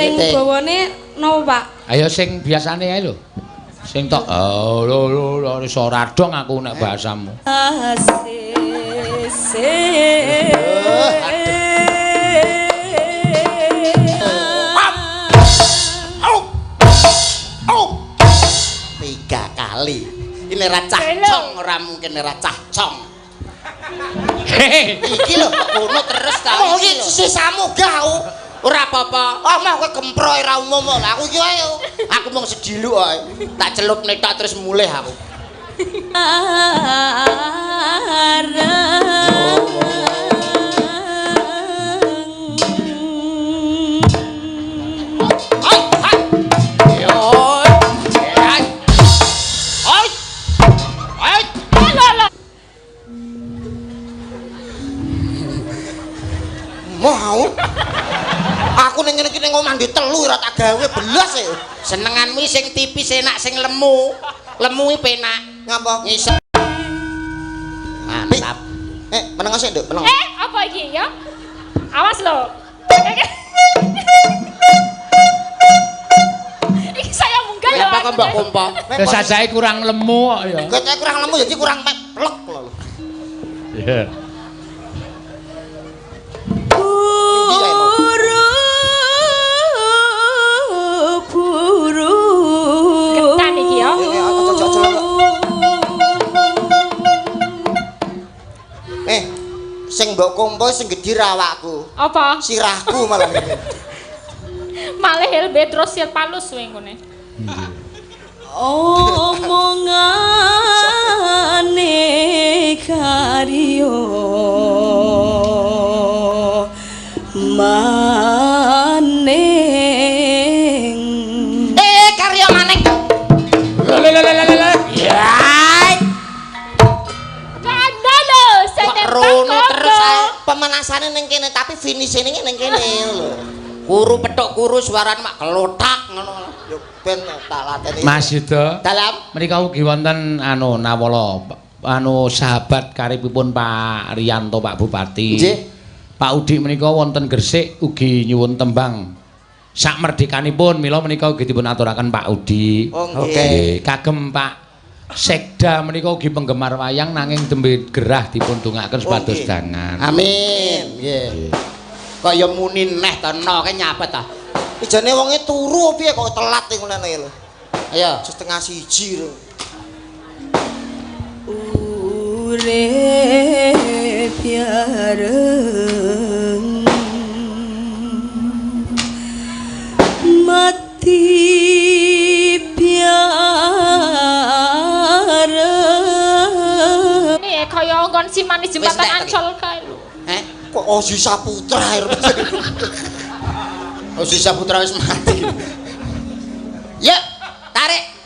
Sing bawane napa, Pak? Ayo sing biasane ae lho. Sing tok oh lho lho lho iso ora dong aku nek bahasamu. Tiga kali. Ini ra cah cong, ora mungkin ra cah cong. Iki lho kok ngono terus ta. Oh, iki sisamu gak aku. Ora apa-apa. Ah, mah kowe gemproy ra umum kok. Lah aku iki ae. Aku mung sediluk ae. Tak celupne tok terus mulih aku. Hai, hai. Yo. Hai. Hai. Hai. Mau. Aku ning ngene iki ning omah ndek telu ora tak gawe belas e. Senenganmu sing tipis enak sing lemu. Lemu iki penak. Ngapa? Ngisep. Mantap. Meneng sik, Nduk, meneng. Apa iki ya? Awas lho. Iki saya munggah lho. Apa kok mbok kompok? Terus sajae kurang lemu kok ya. Ketoke kurang lemu jadi kurang plek lho. Iya. Buru-buru. Ketan iki ya. Sing mbok kompo sing gedhi ra awakku. Apa? Sirahku malah. Malih Helbedros Sirpalus kowe ngene. Omongane karyo maning. Karyo maning. Lho lho lho lho lho. Ya. Kandha lho, Kok rono terus ae. Pemenasane ning kene tapi finishing ning kene lho. Kuru petuk kuru suarane mak kelotak ngono. Yo ben tak lateni. Mas Yuda, Dalam menika ugi wonten anu nawala anu sahabat karibipun Pak Riyanto Pak Bupati. Nggih. Pak Udik menika wonten Gresik ugi nyuwun tembang sak merdekanipun mila menika ugi dipun aturaken Pak Udik. Oh nggih. Nggih, kagem Pak Sekda menika ugi penggemar wayang nanging tembe gerah dipun dongaaken supados nggih. dangan. Amin. Nggih. Kok ya muni neh to no kae nyapa ta? Ijane wonge turu piye kok telat iku ngene lho. Ayo. 12:30 lho. Urip bareng mati bareng. Ini kaya nggon si manis jembatan Wis, tek, Ancol kae lho. Eh, Kok Ozi Saputra ya? Ozi Saputra wis mati. Yuk, tarik.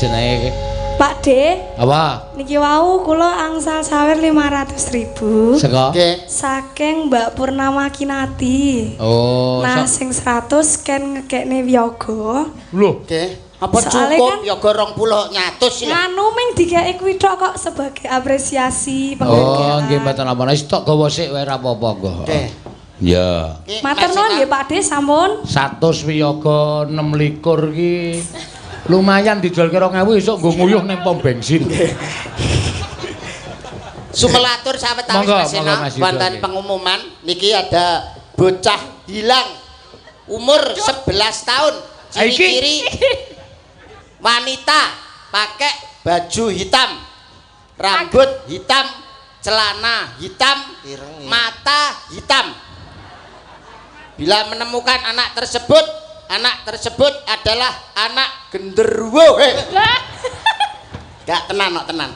jenenge. Pak D, Apa? niki wau kula angsal sawer 500.000. Saka? Nggih. Saking Mbak Purnama Kinati. Oh, Nah, sing 100 ken ngekekne wiyaga. Lho, Nggih. Apa Soale cukup kan- yoga 20 nyatus lho. Nganu ming dikeke kuwi tok kok sebagai apresiasi penghargaan. Oh, nggih mboten napa. Wis tok gawa sik wae ora apa-apa kok. Nggih. Ya. Ki, Matur Mas nuwun Sena. nggih Pak D sampun. 100 wiyaga 26 ki lumayan dijual ke 2000 esuk nggo nguyuh ning pom bensin. Sumelatur sawetawis Monggo, Mas Sena monggo, Mas Yudo, wonten nggih. pengumuman niki ada bocah hilang umur 11 tahun Ah, iki? ciri-ciri wanita pakai baju hitam rambut hitam celana hitam Ireng, ya. mata hitam. Bila menemukan anak tersebut, anak tersebut adalah anak genderuwo. Lah, Gak tenan, kok tenan.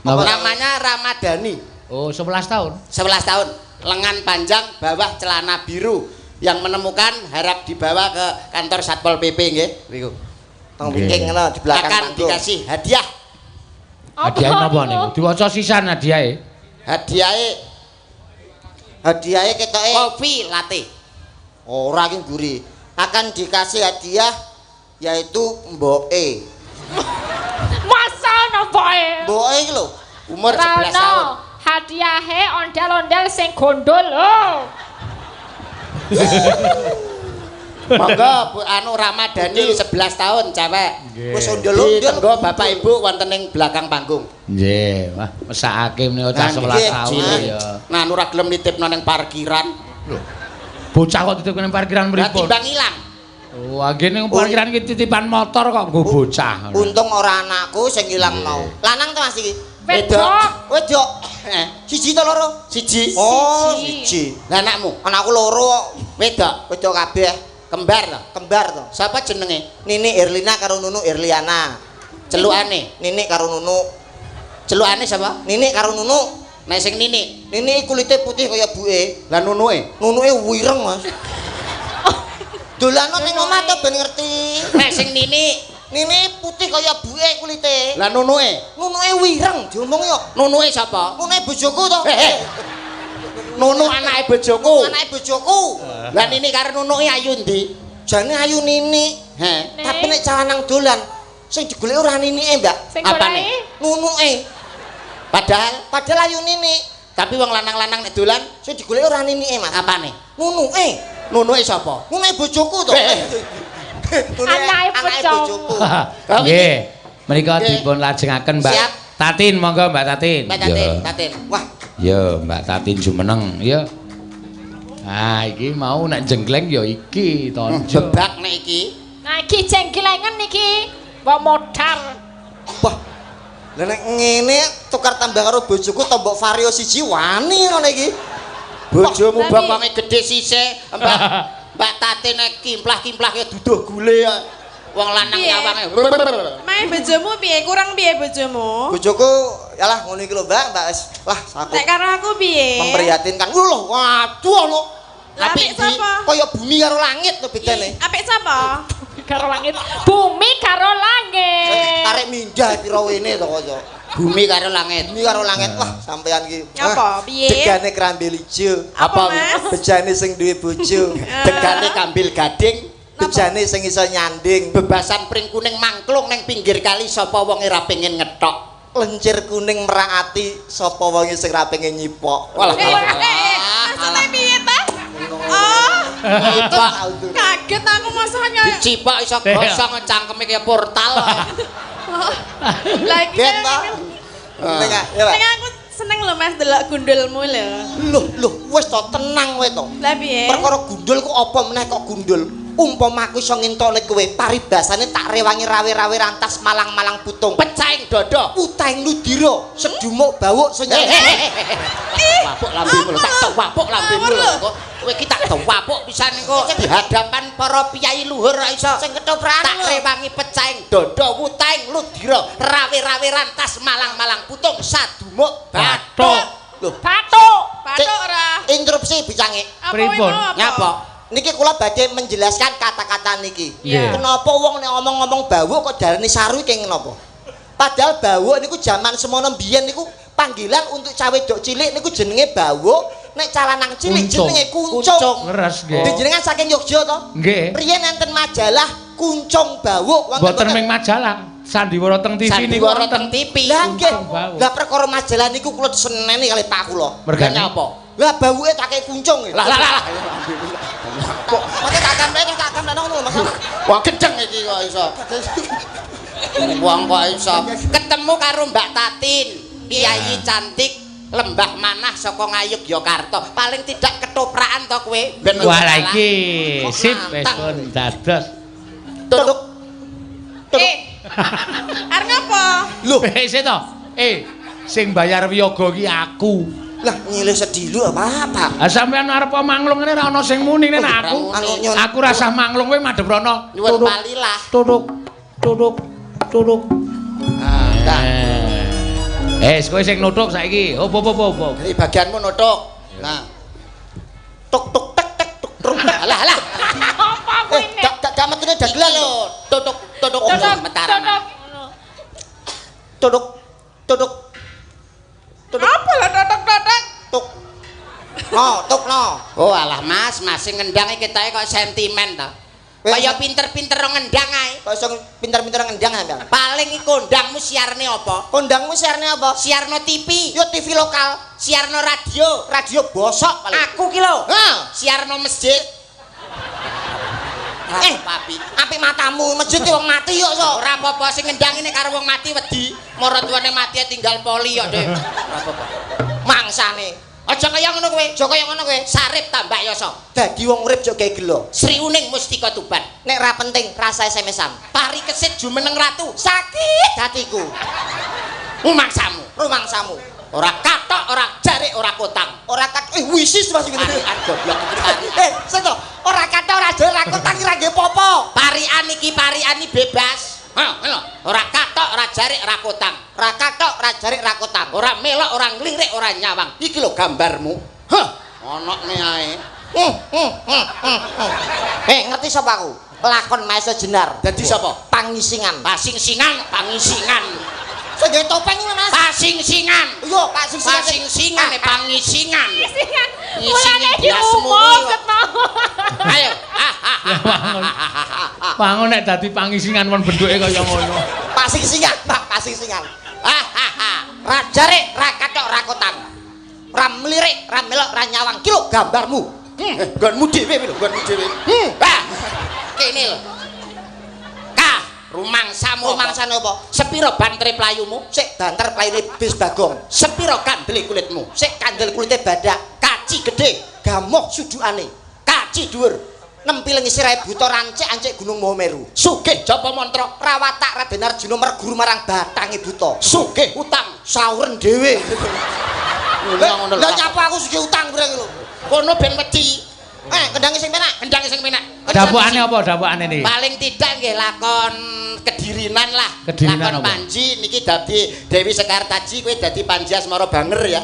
Napa? Namanya Ramadhani. Oh, 11 tahun. 11 tahun, lengan panjang, bawah celana biru. Yang menemukan harap dibawa ke kantor Satpol PP nggih. Niku. Teng wingking ngono di belakang Akan panggung. dikasih hadiah. Hadiah napa niku? Diwaca sisan hadiahe. Hadiahe Hadiahe ketoke kopi latte. ora ki mburi. Akan dikasih hadiah yaitu mboke. Masa ono poe. Mboke iki lho. Umur 11 tahun. Hadiahe ondel-ondel sing gondol. Oh. Monggo Bu anu Ramadhani 11 tahun cewek. Wis ondel-ondel. Ditenggo Bapak Ibu wonten ing belakang panggung. Nggih, wah mesakake menika cah 11 Nggih, tahun cilik. ya. Nah, anu ora gelem nitipno ning parkiran. Bocah kok titip ning parkiran Lah mripun. timbang ilang. Wah, nggih ning parkiran iki titipan motor kok nggo bocah. Untung ora anakku sing ilang mau. Lanang to Mas iki? Wedok. Wedok. Siji to loro? Siji. Oh, Siji. siji. Lah anakmu Anakku loro kok. wedok, Wedok kabeh. kembar to. Kembar to. Sapa jenenge? Nini Erlina karo Nunu Erliana. Celukane. Nini karo Nunu. Celukane sapa? Nini karo Nunu. Nek sing Nini. Nini kulite putih kaya buke. Lah nunuke. Nunuke wireng, Mas. Dolano ning omah to ben ngerti. Nek sing Nini, Nini putih kaya buke kulite. lah nunuke. Nunuke wireng diomongi kok. Nunuke sapa? Nunuke bojoku to. Nunu anake bojoku. Anake bojoku. Lah Nini karo nunuke ayu ndi? Jane ayu Nini. He. Nek. Tapi nek cah lanang dolan sing digoleki ora Ninike, Mbak. Sing Apane? goleki Nunuke. Padahal Padahal ayu Nini. tapi wong lanang-lanang nek dolan Sing digoleki ora Ninike, Mas. apane? Nunuke. Nunuke sapa? Nunuke bojoku to. Nunuke Anake bojomu. bojoku. Nggih. Menika Nggih. dipun lajengaken Mbak Siap. Tatin, monggo Mbak Tatin. Mbak Tatin, Ya. Tatin. Wah, Ya, Mbak Tatin jumeneng, ya. Ah, iki mau nek jenggleng ya iki tonjo. Bebak nek iki. Nah iki jengklengen iki. Mbok modar. wah. Lah nek ngene tukar tambah karo bojoku tombok Vario siji wani ngono iki. Bojomu Lah, bokonge gedhe sisih, Mbak Mbak Tatin nek kimplah-kimplah kaya duduh gule ya. Wong lanang Piye? nyawange. Mae bojomu piye? Kurang piye bojomu? Bojoku yalah ngono iki lho, Mbak, Mbak. Wis, Wah, aku Nek karo aku piye? memprihatinkan. Lho, waduh lho. Lah Apik apik sapa? Kaya bumi karo langit lho bedane. Apik sapa? Karo langit. Bumi karo langit. Karek mindah pira wene to kaya. Bumi karo langit. Bumi karo langit. Wah, sampean iki. Apa? Piye? Degane kerambil ijo. Apa, Mas? Bejane sing duwe bojo. Degane kambil gading, Bejane sing iso nyanding. bebasan pring kuning mangklung ning pinggir kali sapa wong ora pengen ngetok. Lencir kuning merak ati sapa wong sing ra pengen nyipok. Walah. Maksudnya piye ta? Oh, Nyipok. kaget aku maksudnya. Dicipok iso gosong cangkeme kaya portal. Lah iki Gen ta. Nek ya, Pak. Nek aku seneng lho Mas delok gundulmu lho. Loh, loh, wis to tenang kowe to. Lah piye? Perkara gundul ku apa meneh kok gundul? Umpama aku iso ngentokne kowe, paribasane tak rewangi rawe-rawe rantas malang-malang putung. Pecahing dodo. Putahing ludira, sedumuk bawuk senyum. Wapuk lambemu lho, tak wapuk lambemu lho kok. Kowe iki tak wapuk pisan kok di hadapan para piyai luhur ora iso. Sing ketoprakan Tak lho. rewangi pecahing dodo, wutahing ludira, rawe-rawe rantas malang-malang putung sadumuk bathuk. Loh, Bathuk. Bathuk ora? interupsi bicange. Apa kuwi Pripun? mau apa? Nyapa? Niki kula badhe menjelaskan kata-kata niki. Iya. Kenapa wong nek ngomong-ngomong bawuk kok darani saru iki kenapa? Padahal bawuk niku jaman semono mbiyen niku panggilan untuk cah wedok cilik niku jenenge bawuk, nek cah lanang cilik Kuncung. jenenge kuncung. Leres nggih. Jenengan saking Yogya to? Nggih. Riyen enten majalah Kuncung Bawuk wonten Mboten ming majalah, sandiwara teng TV niku Sandiwara wonten. teng TV. Lah nggih. Kuncung Bawuk. Lah perkara majalah niku kula diseneni kali Pak kula. Mergane apa? Lah bawuke tak kei kuncung. Lah lah lah. Mate tak kamplek terus tak kamplek ngono Mas. Wah gedeng iki kok iso. Wong kok iso ketemu karo Mbak Tatin, piyayi cantik Lembah Manah saka Ngayogyakarta. Paling tidak ketoprakan to kowe. Ben Wah lah iki Kok sip wis nantang pun kowe. dados. Tutuk. Tutuk. Eh. Arep ngapa? Loh, Sik to. Sing bayar wiyaga iki aku. lah nyilih sedilu apa-apa. Ah sampean arep manglung ngene ora ana sing muni nek aku. Anu nyun. Aku rasah manglung kowe madhep rono. Nyuwun palilah. Tutuk. Tutuk. Tutuk. Ah, dah. Kowe sing nutuk saiki. Opo opo opo. Ini bagianmu nutuk. Nah. Tuk tuk tek tek tuk tuk tek. Alah alah. Apa kuwi Eh, gak gak gak metune dagelan lho. Tutuk tutuk Tutuk, metaran. tutuk. Tutuk. Tutuk. Tutuk. Apa lho totok-totok? Tuk. No, tuk no. Oh alah Mas, Mas sing ngendang iki ketoke kok sentimen to. Kaya pinter-pinter ngendang ae. Kok iso pinter-pinter ngendang sampean. Paling iki kondangmu siarne apa? Kondangmu siarne apa? Siarno TV, Yo TV lokal, siarno radio, radio bosok paling. Aku ki lho. Hah. Siarno masjid. Eh, papi. Apik matamu, masjid ki wong mati kok iso. Ora apa-apa sing ngendang ini karo wong mati wedi. Maratuwane mati tinggal poli kok, Dik. Ora apa-apa. Mangsane. Aja kaya ngono kowe. Aja kaya ngono kowe. Sarip tambak yasa. Dadi wong urip aja gawe gelo. Sri Uning Mustika Tuban. Nek ra penting rasa SMS-an. Pari kesit jumeneng ratu. Sakit hatiku. Rumangsamu. Rumangsamu. Ora katok, ora jarik, ora kotang. Ora kat wisis Mas iki. Parikan goblok iki parikan. Seto, ora katok, ora jarik, ora kotang ora nggih popo. Parikan iki parikan iki bebas. Ha, ngono. Ora katok, ora jarik, ora kotang. Ora katok, ora jarik, ora kotang. Ora melok, ora nglirik, ora nyawang. Iki lho gambarmu. Hah, onokne ae. Ngerti sapa aku? Lakon Maesa Jenar. Dadi sapa? Pangisingan. Pasing-singan, pangisingan. Sing gawe topeng kuwi, Mas. Pasing-singan. Iya, pasing-singan. Pasing-singan, pangisingan. Singan. Ngisingi Mulane biasmu diumum kuwi kok. ket mau. Ayo. Wangun nek dadi pangisingan won bentuke kaya ngono. Pasing-singan, Pak, pasing-singan. Ra jarik, ra kathok, ra kotang. Ra mlirik, ra melok, ra nyawang. Ki lho gambarmu. Nggonmu dhewe lho, nggonmu dhewe. Wah. Kene lho. Kah, rumangsamu. Rumangsane apa? Sepiro bantere playumu? Sik banter playune bis Bagong. Sepiro kandele kulitmu? Sik kandel kulite badak, Kaci gedhe, gamoh sudukane. kaci dhuwur, Nempiling sirahe buta rancik-ancik Gunung Mahameru. sugih japa mantra, Rawatak Raden Arjuna merguru marang batange buta. sugih utang. Sauren dhewe. Ngono Lah nyapa aku sugih utang bareng lho. Kono ben wedi. Kendange sing penak. Kendang sing penak. Dapukane apa dapukane niki? Paling tidak nggih lakon Kedirinan lah. Kedirinan lakon apa? Panji niki dadi Dewi Sekartaji kowe dadi Panji Asmara Banger ya.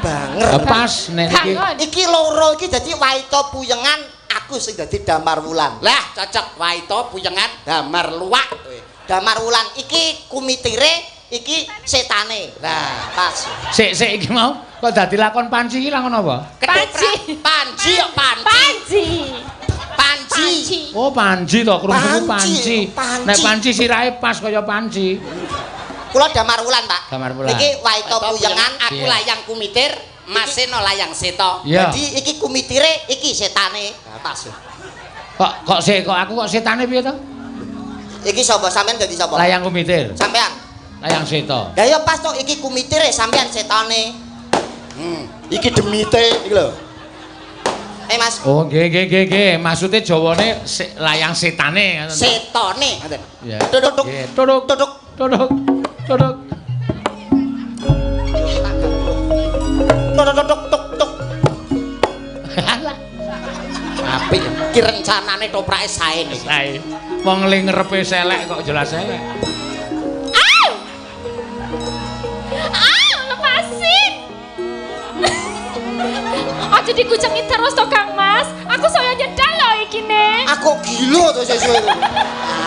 Banger. Pas nek niki. Bangun. Iki loro iki dadi Waita Puyengan, aku sing dadi Damar Wulan. Lah cocok Waita Puyengan Damar Luwak kowe. Damar Wulan iki kumitire, iki setane. Lah Pas. Sik sik iki mau kok dadi lakon Panji iki lakon apa? Panji. Panji kok Panji. Panji. Panji. Panji. Oh Panji to krungu Panji, Panji. Panji. Nek Panji sirahe pas kaya Panji. Kula Damar Wulan, Pak. Damar Wulan. Iki Waita Puyengan, aku Iya. layang kumitir, Maseno layang seta. Iya. Dadi iki kumitire, iki setane. Nah, pas. Kok kok sik kok aku kok setane piye to? Iki sapa? Sampeyan dadi sapa? Layang kumitir, Sampeyan. layang seta. Lah ya pas to iki kumitire sampeyan setane. Iki demite iki lho. Mas. Oh nggih nggih nggih nggih, maksude jawane layang setane ngoten. Setone ngoten. Iya. Tutuk. Nggih, tutuk Tutuk. tutuk tutuk. Tuk tuk tuk tuk. Alah. Apik. Iki rencanane toprake sae niki. Sae. Wong ling ngarepe selek kok jelas selek. Au! Au, lepasin. Aja dikucengi terus to Kang Mas. Aku saya nyedal lho iki ne. Aku gila to sesuai itu.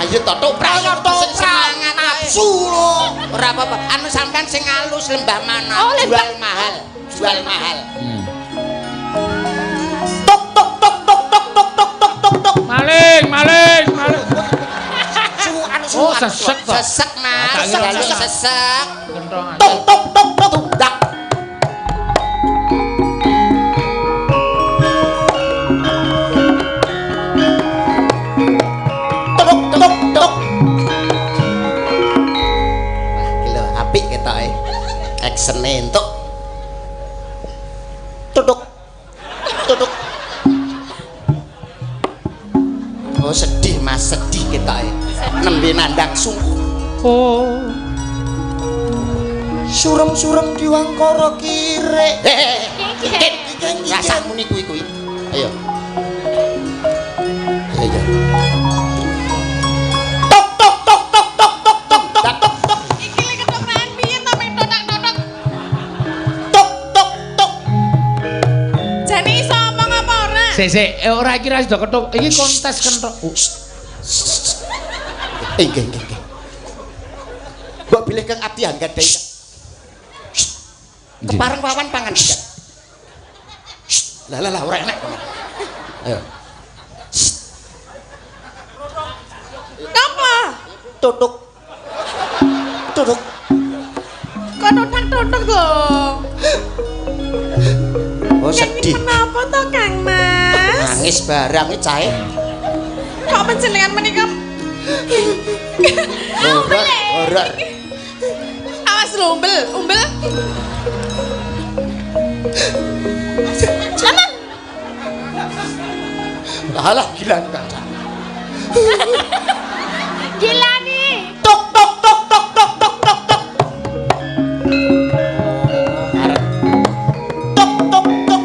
Ayo to toprak sing semangat Nafsu lho. Ora apa-apa. Anu sampean sing alus lembah mana? Oh, lembah. Jual mahal. Jual mahal. Tok tok tok tok tok tok tok tok tok tok. Maling, maling, maling. Suwukan Oh, suwukan. sesek to. Sesek Mas, Tak kira sesek sesek. Kentongan. Tok tok tok tok. Dak. Tok tok tok. Wah, iki lho apik ketoke. Actione entuk. Tutuk. Tutuk. Oh, sedih Mas, sedih ketoke. Nembe nandang sungguh. Oh. Surem-surem diwangkara kirek. Hehehe. Rasah muni kuwi kuwi. Ayo. Ayo ya. Tok tok tok tok tok tok tok tok tok tok Iki lek ketoprakan piye to ping totak-totok. tok tok tok. Jane iso omong apa ora? Sik sik, ora iki ra sida ketuk. Iki kontes kentok. Nggih nggih nggih. Mbok bilih Kang Abdi anggadhahi. Kepareng wawan pangandikan. Lah lah lah ora enak. Ayo. Apa? Tutuk. Tutuk. Kok totak-totok to? Oh sedih. Kenapa to Kang Mas? Nangis barang iki cahe. Kok panjenengan menika Horor, horor. awas lho umbel, umbel. Alah gila Kang. Gila nih. Tok tok tok tok tok tok tok tok. Tok tok tok.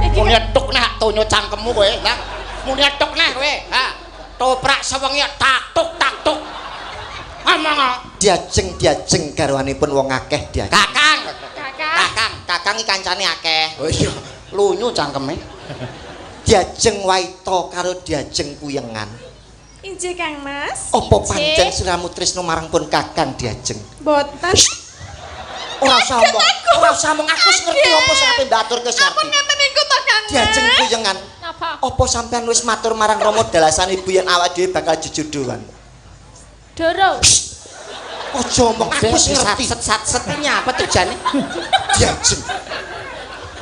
Iki Muni tuk nah tonyo cangkemmu kowe, Nang. Muni tuk nah kowe. Ha. Toprak sewengi tak tuk tak tuk. Ngomong kok. Diajeng diajeng garwanipun wong akeh diajeng. Kakang. Kakak. Kakang. Kakang iki kancane akeh. Oh iya, lunyu cangkeme. Diajeng waita karo diajeng kuyengan. Injih Kang Mas. Apa pancen sliramu tresno marang pun Kakang diajeng? Boten. Ora usah omong, ora usah omong aku wis ngerti apa sing ape mbak aturke wis Ampun ngerti. ngeten niku to Kang Mas. Diajeng kuyengan. Napa? Apa sampean wis matur marang Rama dalasan ibu yen awak dhewe bakal jejodohan? Doro. Aja omong aku wis ngerti. Satset satset ini apa tujuane? Diajeng.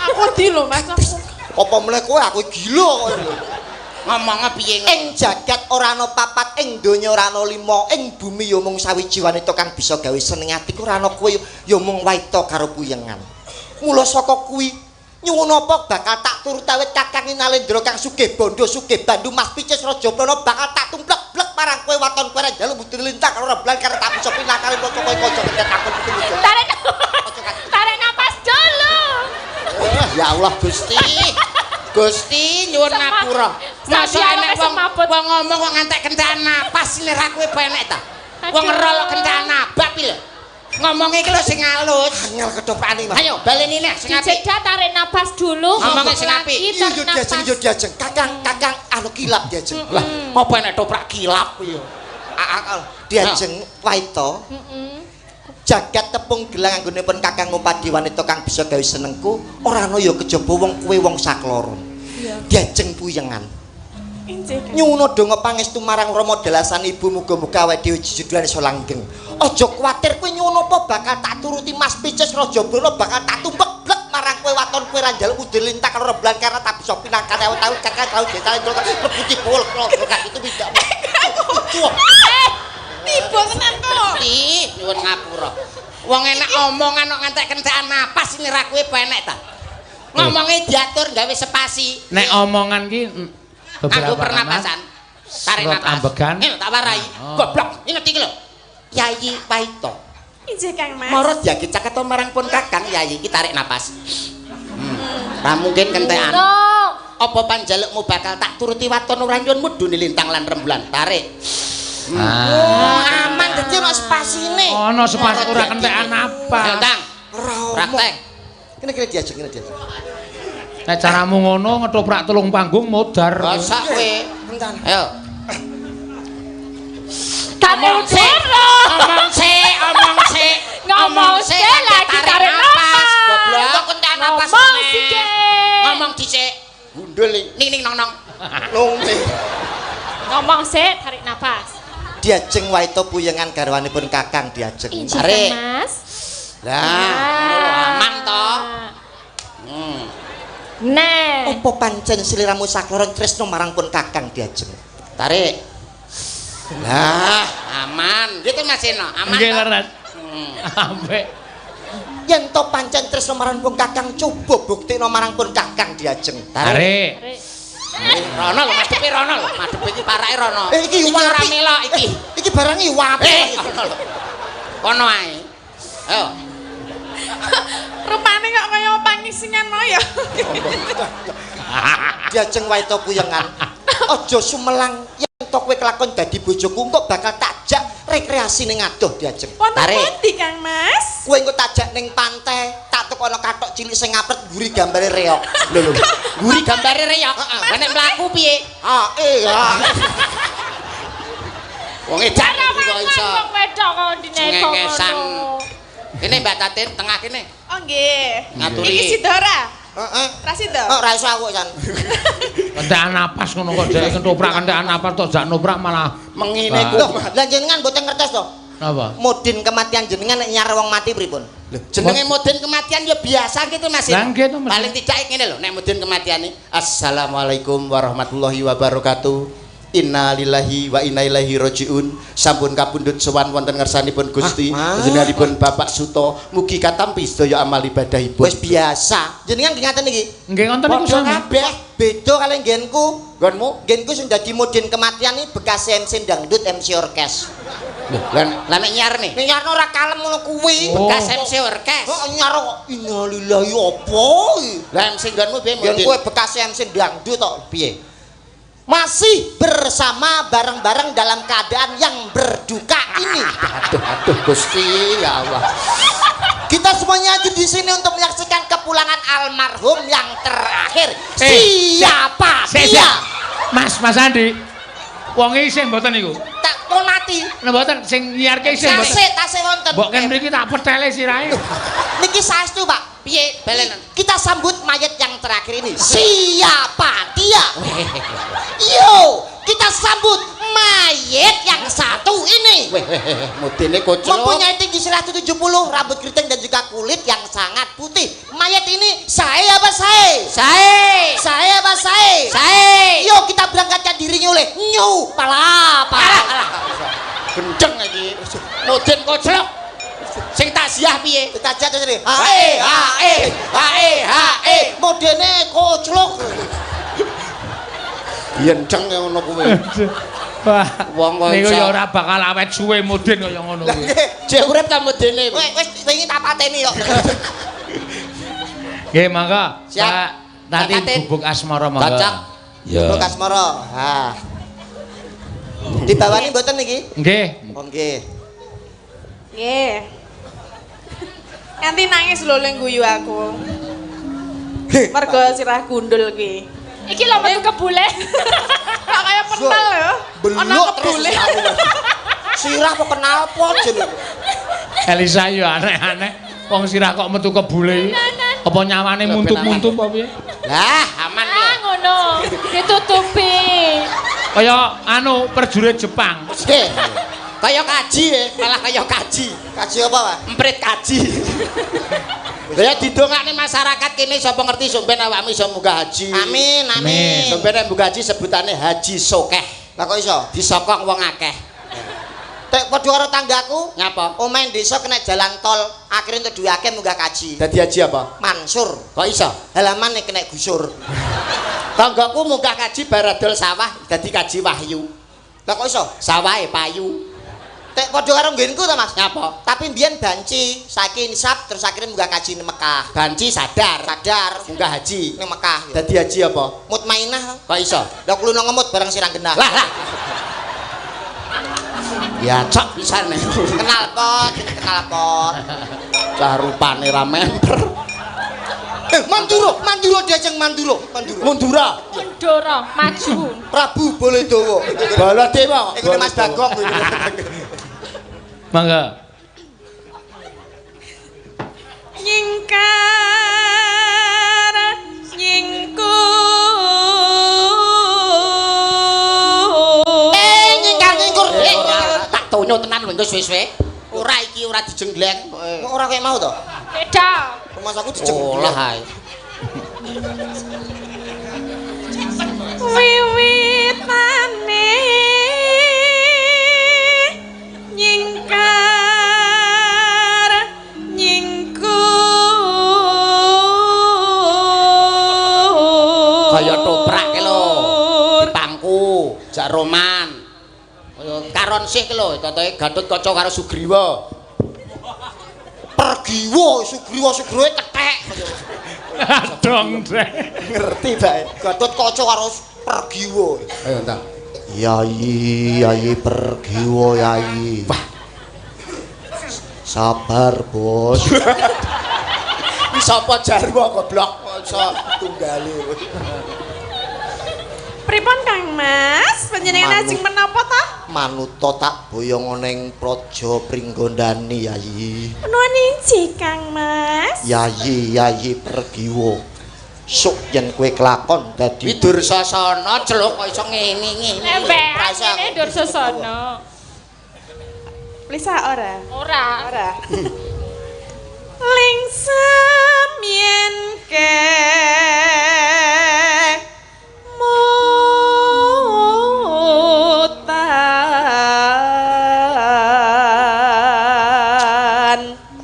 Aku di lho Mas. Aku. Apa meneh kowe aku gila kok. Ngomongnya piye ngono? Ing jagat ora ana papat, ing donya ora ana lima, ing bumi ya mung sawiji wanita kang bisa gawe seneng atiku ora ana kowe ya mung waita karo kuyengan. Mula saka kuwi nyuwun apa bakal tak turut awit Kakang Nalendra kang sugih bondo sugih bandu Mas Picis Raja Prana bakal tak tumplek-blek marang kowe waton kowe ra njaluk mudhun lintang karo rembulan karo tak bisa pindah karo maca kowe kaca kedet aku pitu. Tarik. Tarik napas dulu. Ya Allah Gusti. Gusti nyuwun ngapura. Masa enek wong wong ngomong kok ngantek kentekan napas nek kowe apa enek ta? Wong ngerolok kentekan nabab iki lho. Ngomonge iki lho sing halus. Angel ketoprakane Mas. Ayo baleni neh sing apik. Dijeda tarik napas dulu. Ngomongnya sing ngomong apik. lagi, Iya tarik yo diajeng napas. yo diajeng. Kakang kakang anu kilap diajeng. Lah, apa enek toprak kilap kuwi yo? Diajeng waita. Jagat tepung gelang anggone pun Kakang ngupadi wanita kang bisa gawe senengku ora ana ya kejaba wong kowe wong sakloron. Diajeng puyengan. Injih Kang. Nyuwun donga pangestu marang Rama dalasan ibu muga-muga awake dhewe jejodohan iso langgeng. Aja kuwatir kowe nyuwun apa bakal tak turuti Mas Picis Raja Brana bakal tak tumpek blek marang kowe waton kowe ra njaluk udir lintang karo rembulan karena tak bisa pinangkan ewu taun kakang taun desa rebuti bol itu tidak. Tiba tenan kok. Gusti nyuwun ngapura. Wong enak omongan kok ngantek kentekan napas ini ra kowe apa enek ta? Ngomonge diatur gawe spasi. Nek omongan ki Nganggo beberapa pernapasan. Tarik Serot napas. ambegan. Ini tak warai. Oh. Goblok, inget iki lho. Yayi Waito. Injih Kang Mas. Moro diagi caketo marang pun Kakang Yayi iki tarik napas. Ra mungkin kentekan. No. Apa panjalukmu bakal tak turuti waton ora nyuwun mudune lintang lan rembulan. Tarik. Ah. Oh, aman dadi ana spasine. Ana spasi ora kentekan napas. Ayo, Tang. Ora omong. Praktek. Kene kene diajeng, kene diajeng. Nek caramu ngono ngetoprak telung panggung modar. Masak kowe. Kencan. Ayo. Kan Ngomong sik. urung. Ngomong sik, omong sik. Ngomong sik lagi tarik napas. Goblok. Kok kentekan napas. Ngomong meneh. sik. Ngomong dhisik. Gundul ning ning nong nong. Nong. Ngomong sik tarik napas. Diajeng waito puyengan garwanipun Kakang diajeng. Injih, Tarik. Mas. Lah, ngono lho, aman to. Nah. Apa pancen sliramu sakloron tresno marang pun Kakang diajeng? Tarik. Lah, aman. Gitu Mas Eno, aman. Nggih toh? leres. Apik. Yen to pancen tresno marang pun Kakang, coba buktikno marang pun Kakang diajeng. Tarik. Tarik. Rono lho, madhepe rono lho, madhepe iki parake rono. Iki ora wapi. melok iki. Iki barang iki wapi. Rono lho. Kono ae. Ayo. Rupane kok kaya pangisingan mau ya. Diajeng waito puyengan. Aja sumelang yen to kowe kelakon dadi bojoku engko bakal takjak rekreasi ning adoh diajeng. Wonten Tarik. pundi Kang Mas? Kowe engko takjak ning pantai, tak tukono kathok cilik sing ngapret mburi gambare reok. Lho lho. Guri gambare reyok. Lah nek mlaku piye? Ah, eh, ah. Wong edan iki kok iso. Wong wedok kok dineko Cengengesan. ngono. Kene Mbak Tatin tengah kene. Oh nggih. Ngaturi. Iki sida ora? Heeh. Ra sida? Oh, ora iso aku jan. Kentekan napas ngono kok dhek ketoprak kentekan napas tok jak noprak malah Mengine ku. Loh, lah jenengan mboten ngertos to? Napa? Modin kematian jenengan nek nyar wong mati pripun? Jenenge mudin kematian ya biasa gitu Mas. Lah nggih to, Mas. Paling tidak ngene lho nek mudin kematian iki. Assalamualaikum warahmatullahi wabarakatuh. Innalillahi wa inna ilaihi rajiun. Sampun kapundhut sowan wonten ngersanipun Gusti. Ah, ah. Panjenenganipun Bapak Suto, mugi katampi sedaya amal ibadahipun. Wis biasa. Jenengan nggih ngaten iki. Nggih ngoten niku Padha sami. kabeh. Beda kali nggenku. Nggonmu? Nggenku sing dadi modin kematian iki bekas MC dangdut, MC orkes. Lho, lah lah nek nyar nih. Nek nyarno ora kalem ngono kuwi. Oh. Bekas MC orkes. Kok nyar kok innalillahi apa iki? Lah MC nggonmu piye Nggen mudin? kowe bekas MC dangdut tok piye? Masih bersama bareng-bareng dalam keadaan yang berduka ini. Aduh aduh Gusti ya Allah. Kita semuanya hadir di sini untuk menyaksikan kepulangan almarhum yang terakhir. Eh, Siapa Sik, dia? sik. Mas, Mas Andi. Wong isih mboten niku. Tak pun mati. Nah mboten sing nyiarke isih mboten. Tasih, tasih wonten. Mbok ken mriki tak petele sirahe. Niki saestu, Pak. Piye balenan? Kita sambut mayat yang terakhir ini. Siapa dia? Yo, kita sambut mayat yang satu ini. Weh weh weh, mudine koclok. Mempunyai tinggi 170, rambut keriting dan juga kulit yang sangat putih. Mayat ini saya apa saya? Sae. Saya apa saya? Sae. Yo, kita berangkatkan dirinya oleh New Palapa. Alah alah. Gendeng iki. Mudin koclok. Sing takziah piye? Kita aja terus ini. Hae, hae, hae hae. Modene koclok. Gendeng ngono kuwi. Wah, Wong kok niku iso. ya ora bakal awet suwe mudin kaya ngono kuwi. Jek urip ta mudine. Wes wis wingi tak pateni kok. Nggih, mangga. Siap. Pak Tati Mbak Tatin. gubuk asmara mangga. Cocok. Ya. Gubuk asmara. Ha. Dibawani mboten niki? Nggih. Oh nggih. Nggih. Nganti nangis lho ling guyu aku. Mergo sirah gundul kuwi. Iki lho metu kebule. Kok kaya pental ya. Ana Beluk terus kebule. aku. Sirah apa knalpot jenenge. Elisa yo aneh-aneh. Wong sirah kok metu kebule iki. Apa nyawane muntup-muntup apa piye? Lah, aman lho. Ah ngono. Ditutupi. Kaya anu prajurit Jepang. Nggih. Kaya kaji ya, malah kaya kaji. Kaji apa, Pak? Emprit kaji. Lah ya didongakne masyarakat kene sapa ngerti sampeyan awakmu iso munggah haji. Amin, amin. Amin. Sampeyan nek munggah haji sebutane haji sokeh. Lah kok iso? Disokong wong akeh. Tek padha karo tanggaku, Nyapa? omahe desa kena jalan tol, akhirnya entuk duwe akeh munggah kaji. Dadi haji apa? Mansur. Kok iso? Halaman kena gusur. Tanggaku munggah kaji baradol sawah dadi kaji wahyu. Lah kok iso? Sawahe payu. Tek padha karo nggenku ta, Mas? Nyapa? Tapi mbiyen banci, saiki insaf terus akhirnya munggah kaji ning Mekah. Banci sadar. Sadar Munggah haji. ning Mekah. Dadi haji apa? Mutmainah. Kok iso? Lah kulino ngemut bareng sirang genah. Lah lah. Ya cok pisan nek. Kenal pot, kenal pot. Cah rupane ra memper. Mandura, Mandura diajeng Mandura, Mandura. Mundura. Mundura, maju. Prabu Baladewa. Baladewa. Iku Mas Bagong. Mangga. Nyingkar nyingkur. Nyingkar nyingkur. Tak tonyo tenan lho engko suwe-suwe. Ora iki ora dijenggleng. Kok ora kaya mau to? Beda. Mas aku dijenggleng. Olah ae. Wiwitane nyingkar nyingkur. Kaya toprak ke lho. Dipangku, jak roman. Kaya karon sih ke lho, totoke Gatotkaca karo Sugriwa. Pergiwa, Sugriwa, Sugriwa kethek. Dong, Dek. Ngerti bae. Gatotkaca karo Pergiwa. Ayo entah. Yayi, Yayi Pergiwa, Yayi. Wah. Sabar, Bos. Iki sapa jarwo goblok kok iso tunggale. Pripun Kang Mas? Panjenengan ajeng menapa ta? Manuta tak boyong ning Praja Pringgondani, Yayi. Nuwun inji Kang Mas. Yayi, Yayi Pergiwa. Sok yen kowe kelakon dadi Kuwi Dursasana celuk kok iso ngene-ngene. Lembekan ngene Dursasana. Lisa ora? Ora. Ora. Lingsem yen ke mutan.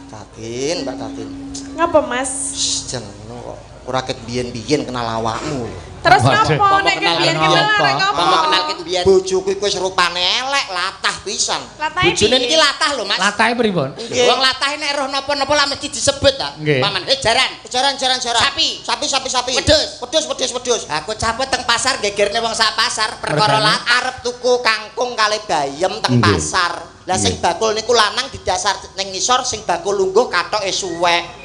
Tatin, Mbak Tatin. Ngapa Mas? Shh, jan ngono kok. Ora ket biyen-biyen kenal awakmu. Terus Waduh. ngapa nek Kenal biyen kenal kenal apa? arek ngapa? Mama kenal ket biyen. Bojoku iku wis rupane elek, latah pisan. Latahe Bojone piye? niki latah lho, Mas. Latahe pripun? Nggih. Wong latah nek roh napa-napa lah mesti disebut ta. Nggih. Paman, jaran. Jaran, jaran, jaran. Sapi. Sapi, sapi, sapi. Wedhus. Wedhus, wedhus, wedhus. Aku capek teng pasar gegerne wong sak pasar perkara Mergane? latah. Arep tuku kangkung kali bayem teng Nggih. pasar. Lah sing bakul niku lanang didasar ning ngisor, sing bakul lungguh kathoke suwek.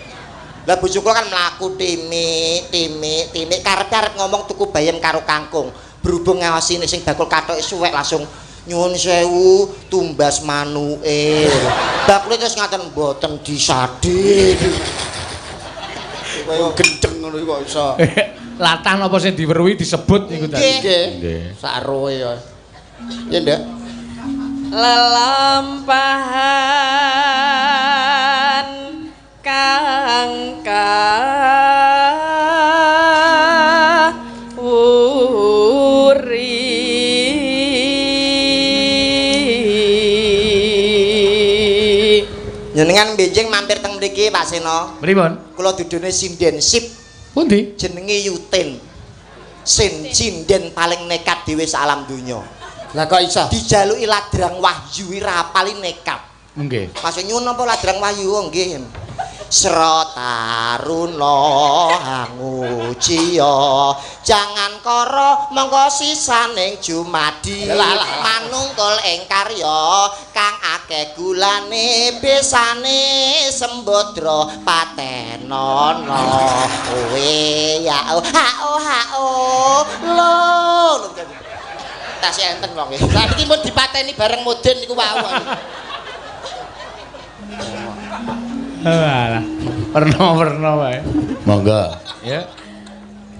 Lah bojo kula kan mlaku timik, timik, timik karep-karep ngomong tuku bayem karo kangkung. Berhubung ngawasi nek sing bakul kathoke suwek langsung nyuwun sewu tumbas manuke. Bakule terus ngaten mboten disade. Kaya gendeng ngono iku kok iso. Latah napa sing diweruhi disebut niku tadi. Nggih. Nggih. Sak roe ya. Ya, Nduk. Lelampahan kang kawuri. Njenengan benjing mampir teng mriki Pak Seno. Pripun? Kula dudune sinden sip Pundi? jenenge Yutin. Sin sinden paling nekat dhewe sak alam donya. Lah kok iso? Dijaluki ladrang wahyu ora paling nekat. Nggih. Masuk nyuwun napa ladrang wahyu? Oh, nggih. Srataruna hanguciya jangan kara mongko sisaning jumadi manungkul ing karya kang akeh gulane besane sembadra patenono kowe ya oh ha oh ha oh lho Tas enten wong e. Lah iki mun dipateni bareng mudin niku wau. Alah, werna-werna wae. Monggo. Ya.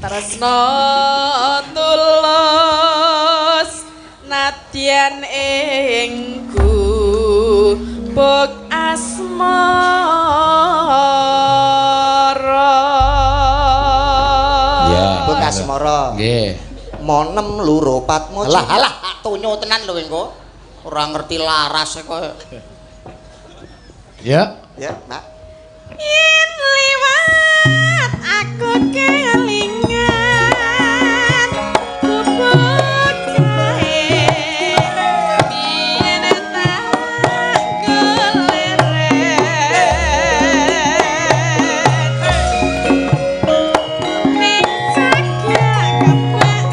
Tresno tulus nadyan ing gubuk asmara. Ya. Buk asmara. Nggih. Monem loro patmo. Alah alah tonyo tenan lho engko. Ora ngerti laras kok. Ya. Ya, Mbak. Yen liwat aku kelingan gubuk kae biyen tak keleren ning cagak kebak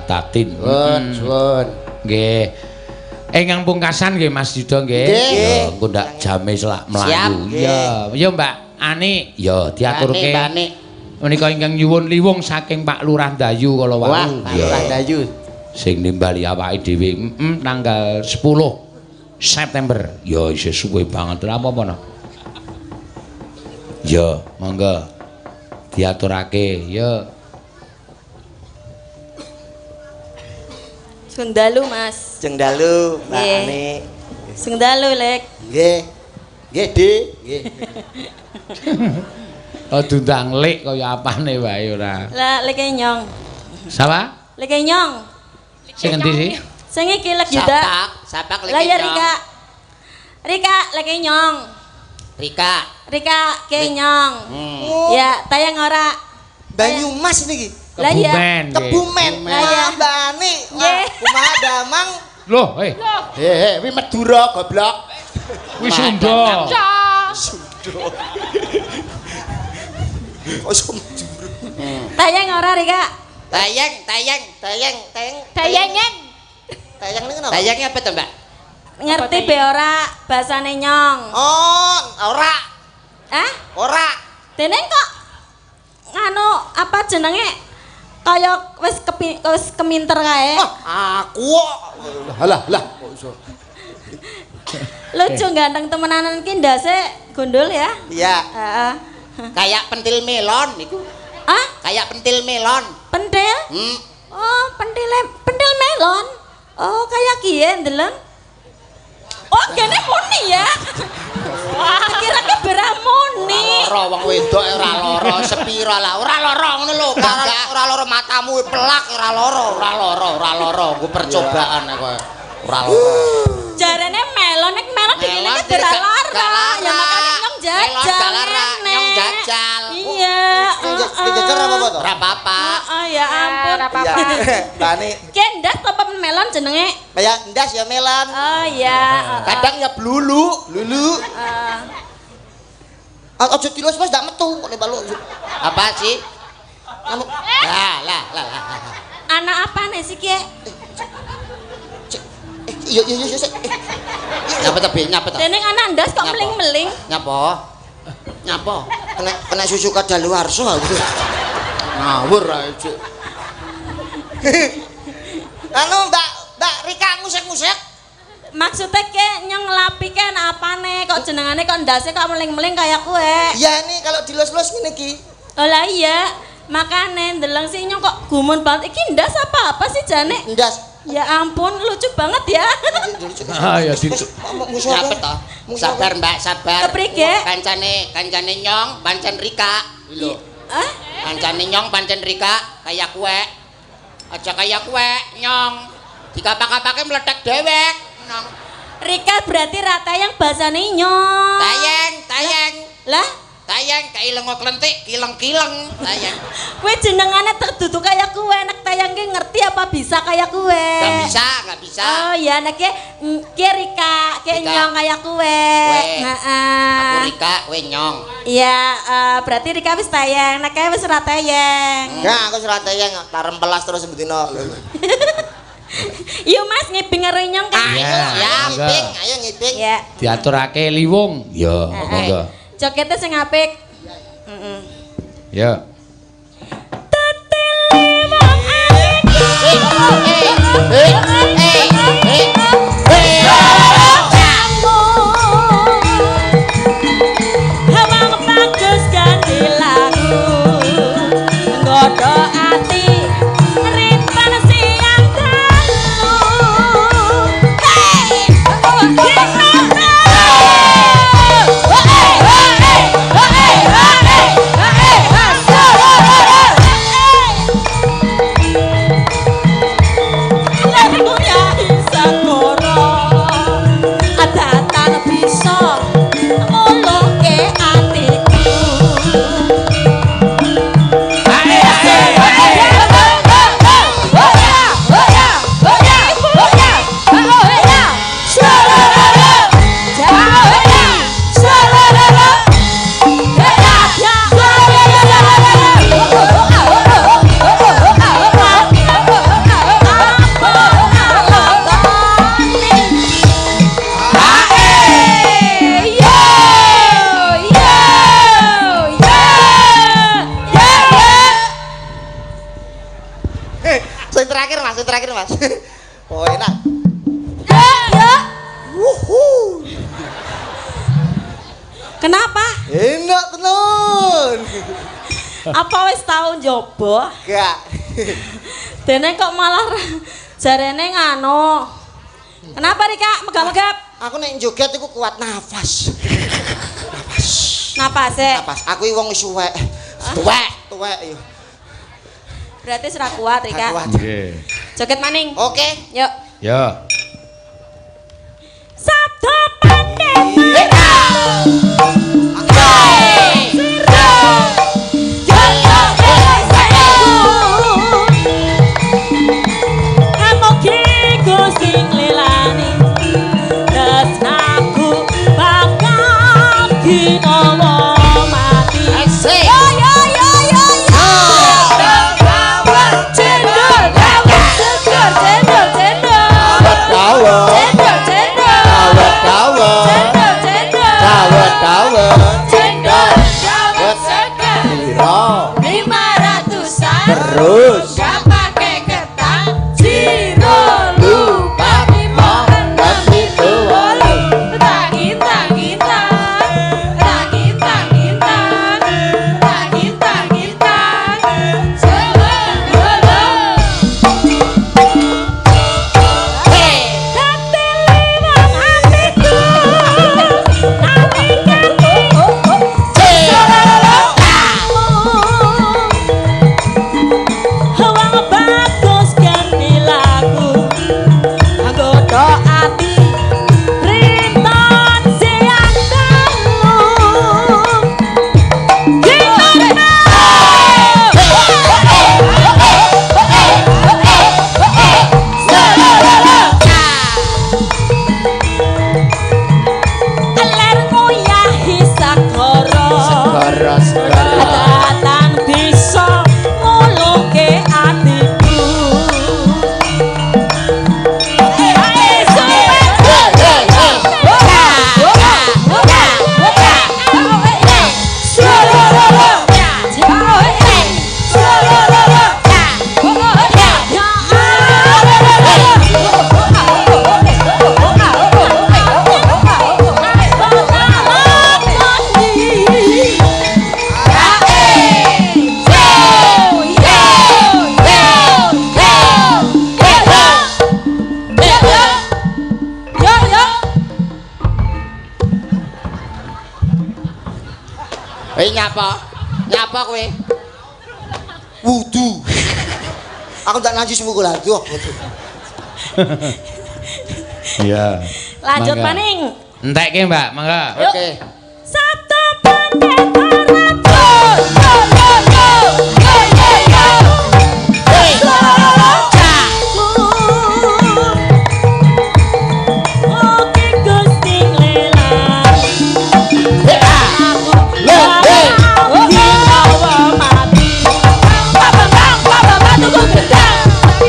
Mbak Tatin. Suwun, suwun. Nggih. Ingkang pungkasan nggih Mas Yuda nggih. Nggih. Ya, engko ndak jame selak mlayu. Siap. Iya, ya Mbak Ani, ya diaturke. Mbak Ani. Menika ingkang nyuwun liwung saking Pak Lurah Dayu kala wau. Wah, Pak Lurah Dayu. Sing nimbali awake dhewe tanggal 10 September. Ya isih suwe banget ora apa-apa no. Ya, monggo diaturake. Ya. Sugeng dalu, Mas. Jeng dalu, Mbak Nggih. Ani. Sugeng dalu, Lek. Nggih. Nggih, Dik. Nggih. Oh diundang lik kaya apane wae ora. Lah, leke nyong. Sapa? Leke nyong. Sing endi sih? Sing iki Lek Yuda. Sapak, sapak leke Lah ya nyong. Rika. Rika leke nyong. Rika. Rika ke nyong. Hmm. Ya, tayang ora. Banyumas niki. Lah iya. Kebumen. nggih. Kebumen. Lah iya. Wah, Mbak Ani. Wah, Nggih. kumaha damang? Loh, eh, Hehe, wi Madura goblok. kuwi Sunda. Kok iso Madura? Tayang ora Rika? Tayang, tayang. Tayang, tayang. Dayengen. Tayang niku napa? Tayangnya apa to, Mbak? Ngerti be ora basane nyong? Oh, ora. Hah? Ora. Dene kok nganu apa jenenge kaya wis wis keminter kae. Wah, aku kok. Lah, lah, kok iso. Lucu ganteng temenanan ki ndase gondol ya. Iya. Heeh. Kayak pentil melon niku. Ah, Kayak pentil melon. pentil? Hmm. Oh, pentile pentil melon. Oh, kayak kiye ndeleng. Oh, kene muni ya. Wah, kira ki berah muni. Lara wong wedok ora lara, sepira lah. Ora lara ngono lho, gagah. Ora lara matamu pelak ora lara. Ora lara, ora lara, nggo percobaan aku. Ora lara. Jarene melon nek melon dikene ki berah lara. Ya makane nyong Melon jajal. gak lara, ngene. nyong jajal. Iya. Dijejer apa apa to? Ora apa-apa. Oh ya ampun. Ora apa-apa. Iya. Mbak Ani. Ki ndas apa melon jenenge? Ya ndas ya melon. Oh iya. Heeh. Kadang ya blulu. Lulu. Heeh. Aja dilus-lus ndak metu kok nek baluk. Apa sih? Anu Lah, lah, lah, lah. Anak apa nih sih ki? iya iya iya iya. Nyapa to, Bi? Nyapa to? Dening anak ndas kok Nyapa? meling-meling. Nyapa? Nyapa? Kena kena susu kadaluarsa aku. Ngawur ae, Cuk. Anu Mbak Mbak Rika ngusek-ngusek. Maksudnya ke nyong ngelapi ke anak apane kok jenengane kok ndase kok meling-meling kayak kue. Iya ini kalau dilus-lus ngene iki. Oh lah iya, makane ndeleng sih nyong kok gumun banget. Iki ndas apa apa sih jane? Ndas. Ya ampun, lucu banget ya. Ah, ya ditu. Musuh Nyapa to? Sabar, Mbak, sabar. Keprike? Kancane, kancane nyong, pancen Rika. Lho. Hah? Kancane nyong, pancen Rika, kaya kue. Aja kaya kue, nyong. Dikapak-kapake meledak dewek. Nyong. Rika berarti rata yang bahasane nyong. Tayeng, tayeng. Lah, Tayeng kayak lengo klentik, kileng-kileng. Tayeng. kue jenengane terdudu kayak kue, nek tayang ki ngerti apa bisa kayak kue. Gak bisa, gak bisa. Oh iya, nek ki ki Rika, ki Rika. nyong kayak kue. Kue. Heeh. Aku Rika, kowe nyong. Iya, berarti Rika wis tayang, nek kae wis ora tayang. Enggak, aku ora tayang, tak rempelas terus bendino. Iya Mas, ngibing karo nyong kan. Iya, Ayo monggo. ngiping, ayo ngiping. Iya. Diaturake liwung. Ya, monggo. Jogete sing apik. Heeh. Ya. Hawang bagus ganti lagu nggodho ati rinten siang dalu. Hey! Sing terakhir Mas, sing terakhir Mas. Oh enak. Ya, ya. Wuhu. Kenapa? Enak tenan. Apa wis tau njobo? Gak. Dene kok malah jarene ngano. Kenapa Rika? Megap-megap. Aku nek joget iku kuat nafas. Nafas. Napase. Nafas. Aku iki wong wis suwek. Tuwek, tuwek yo. Berarti ora kuat Rika. Kuat. Nggih. Joget maning. Oke. Yuk. Ya. Sabda pandeta. Terus gak pakai ketan jiro lupa lima enam pitu wolu taki taki tak taki taki tak taki taki tak jelo Nyapa? Nyapa kowe? Wudu. Aku tak najis mukul aduh. Iya. Lanjut maning. Entekke, Mbak, mangga. Oke. Sabtu pendeta ratu. Yo yo yo. Yo yo yo. Oke Gusti nglelang.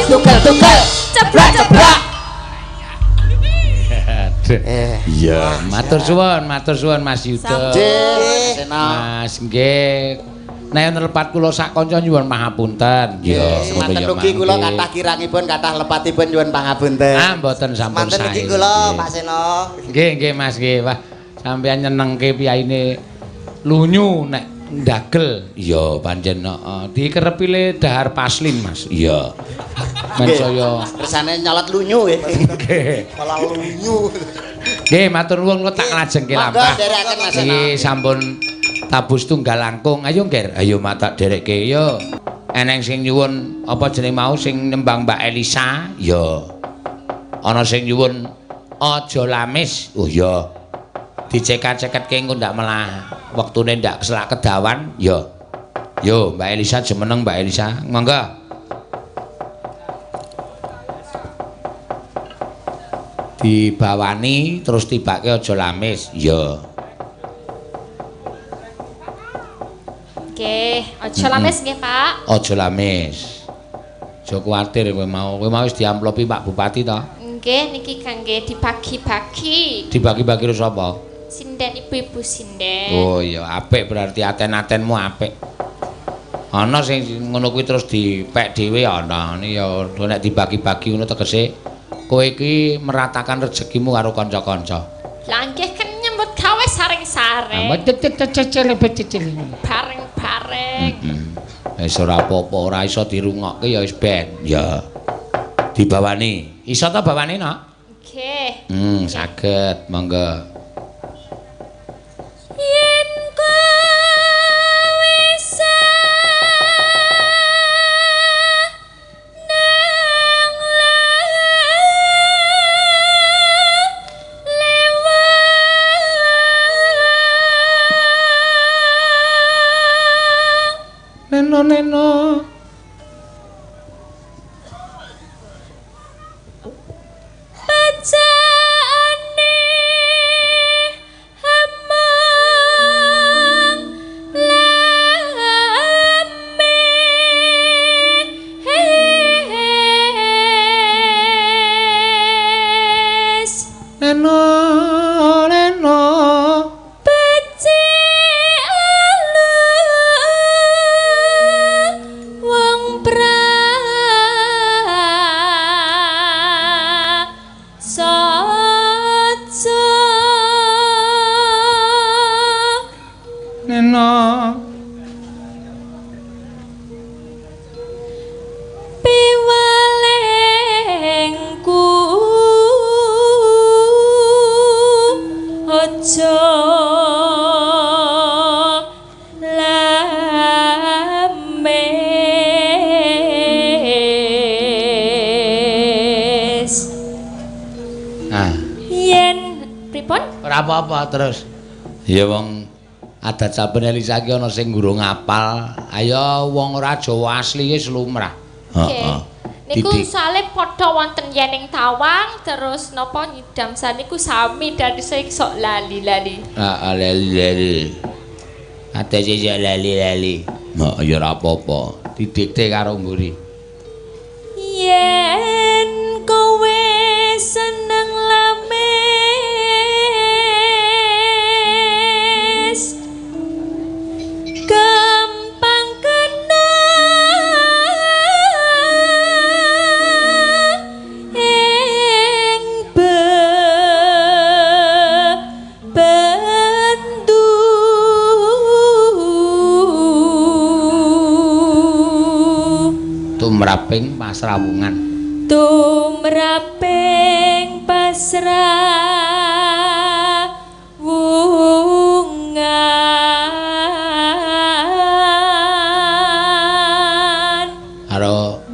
Tukel-tukel, ceblak-ceblak. Iya, matur suwun Mas Yuda. Nggih, Mas nggih. Nek wonten lepat kula sak kanca nyuwun pangapunten. Nggih, semanten ugi kula kathah kirangipun kathah lepatipun nyuwun pangapunten. Ah, mboten sampun sae. Semanten ugi kula Pak Seno. Nggih, nggih Mas nggih. Wah, sampeyan nyenengke piyaine lunyu nek ndagel. Iya, pancen heeh. Dikerepi le dahar paslin, Mas. Iya. Men saya kersane nyolot lunyu nggih. Nggih. Malah lunyu. Nggih, matur nuwun kula tak lajengke lampah. Monggo nderekaken Mas. Nggih, sampun tabus tunggal langkung. Ayo, Nger. Ayo matak derekke yo. Eneng sing nyuwun apa jenenge mau sing nembang Mbak Elisa? Ya. Ana sing nyuwun aja lamis. Oh iya. Dicekak-ceketke engko ndak malah wektune ndak keselak kedawan. Ya. Yo, Mbak Elisa jumeneng Mbak Elisa. Monggo. Dibawani terus tibake aja lamis. Ya. Oke, aja lamis nggih, Pak. Aja lamis. Aja kuwatir kowe mau. Kowe mau wis diamplopi Pak Bupati to? Nggih, niki kangge dibagi-bagi. Dibagi-bagi karo sapa? Sinden ibu-ibu sinden. Oh iya, apik berarti aten-atenmu apik. Ana sing ngono kuwi terus dipek dhewe ana. Ya nek dibagi-bagi ngono tegese kowe iki meratakan rezekimu karo kanca-kanca. Lah nggih kan nyambut gawe saring-saring. Bareng-bareng. Wis ora apa-apa, ora iso dirungokke ya wis ben. Ya. Dibawani. Iso ta bawane, Nok? Nggih. Saged, monggo. Yen kowe seneng lewat Neno neno. Bacaane among lames. Neno neno. Becik alu wong prasaja. Neno. Piwalengku aja lames. Ah, Yen pripun? ora apa-apa terus. Ya wong adat saben Elisa ki ana sing gurung ngapal. Ayo wong ora Jawa asli wis lumrah. Nggih. Niku Didik. soalé padha wonten yening tawang terus napa nyidam saniku sami dan sing sok lali-lali. Heeh, lali-lali. Ate sik lali-lali. Heeh, ya ora apa-apa. Didikte karo mburi. Yen kowe seneng lames gampang kena ing bendu. Tumraping pasrawungan. Tumraping pasrawungan. Karo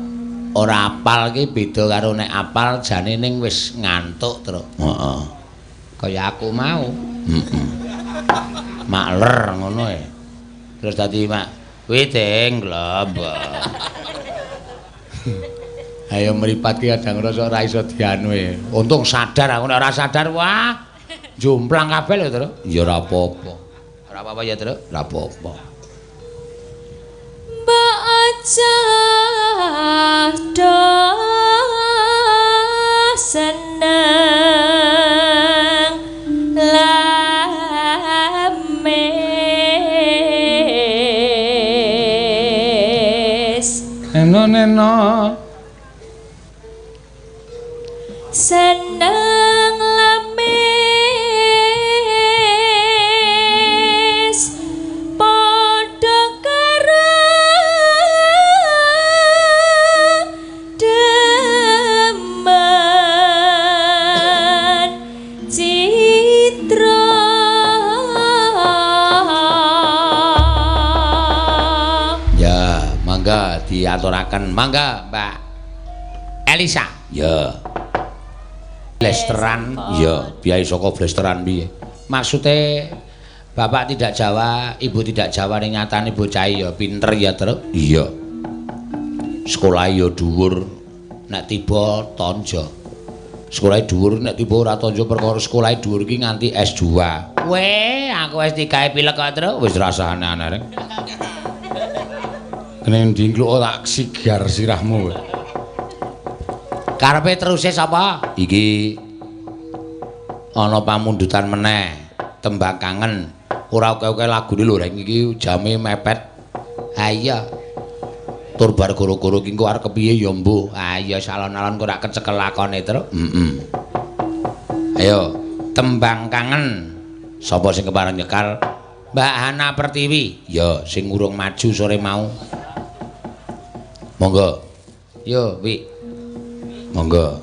ora apal ki beda karo nek apal jane ning wis ngantuk, Truk. Heeh. Kaya aku mau. Heeh. Makler ngono e. Terus dadi mak witing globok. Ayo mripat ki kadang rasa ora iso dianu e. Untung sadar aku, nek ora sadar wah jomplang kabeh lho, Truk. Ya ora apa-apa. Ora apa-apa ya, Truk. Ora apa-apa. Mbak aja do seneng lames. Neno neno. Seneng lames padha karo demen citra. Ya, mangga diaturaken. Mangga, Mbak Elisa. Ya. Blesteran, ya, biaya saka blesteran piye? Maksude bapak tidak Jawa, ibu tidak Jawa ning nyatane bocah ya pinter ya, Truk. Iya. Sekolah ya dhuwur, nek tiba tonjo. Sekolah dhuwur nek tiba ora tonjo perkara sekolah dhuwur iki nganti S2. Weh, aku S3 pilek kok, Truk. Wis rasah aneh-aneh reng. Kene ndingkluk tak sigar sirahmu. Karepe teruse sapa? Iki ana pamundutan meneh, tembang kangen. Ora oke-oke lagune lho reng iki jame mepet. Ha iya. Tur bar goro-goro ki engko arep kepiye ya mbuh. Ah iya salon-alon kok ora kecekel lakone, Truk. Heeh. Ayo, tembang kangen. Sapa sing kepareng nyekar? Mbak Hana Pertiwi. Ya, sing urung maju sore mau. Monggo. Yo, Wi. Monggo.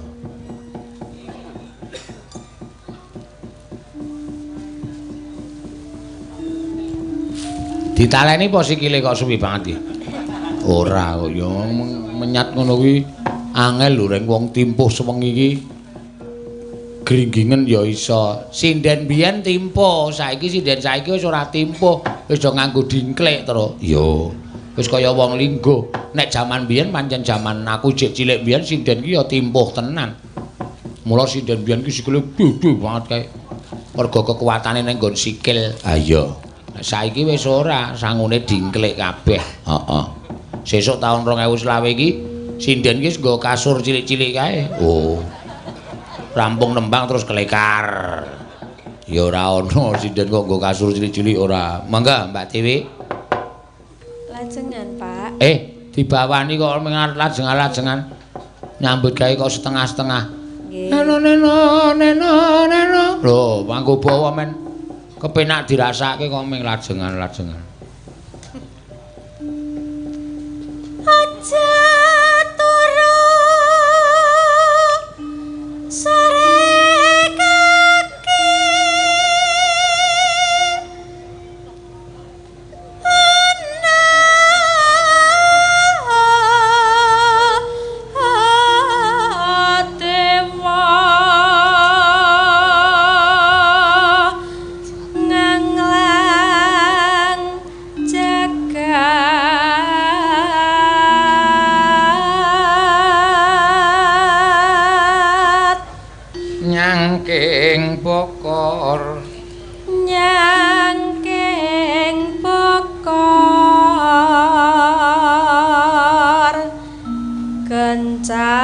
Ditaleni apa sikile kok suwi banget iki? Ora kok ya menyat ngono kuwi angel lho reng wong timpuh sewengi iki. Gringgingen ya iso. Sinden biyen timpuh, saiki sinden saiki wis ora timpuh, wis do nganggo dingklik to. Iya. Wis kaya wong lingguh. Nek jaman biyen pancen jaman aku jek cilik biyen sinden ki ya timpuh tenan. Mula sinden biyen ki sikile gedhe banget kae. Mergo kekuatane ning nggon sikil. Ha iya. Saiki wis ora, sangune dingklik kabeh. Heeh. Sesuk taun 2025 iki sinden ki nggo kasur cilik-cilik kae. Oh. Rampung nembang terus kelekar. Ya ora ono sinden kok nggo kasur cilik-cilik ora. Mangga Mbak Tiwi. Lajengan, Pak. Dibawani kok lajeng-lajengan. Nyambut gawe kok setengah-setengah. Nggih. Neno neno neno neno. Lho, manggo bawa men. Kepenak dirasake kok ming lajengan-lajengan. Aja turu sore kaki ana dewa nganglang jagat Nyangking bokor nyangking bokor kencanane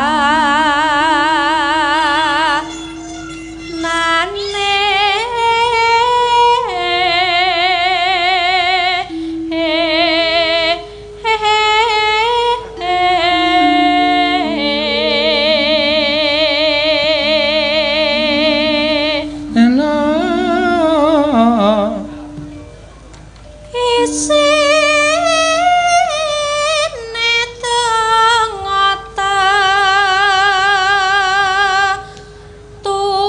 neno Isine tengata tulak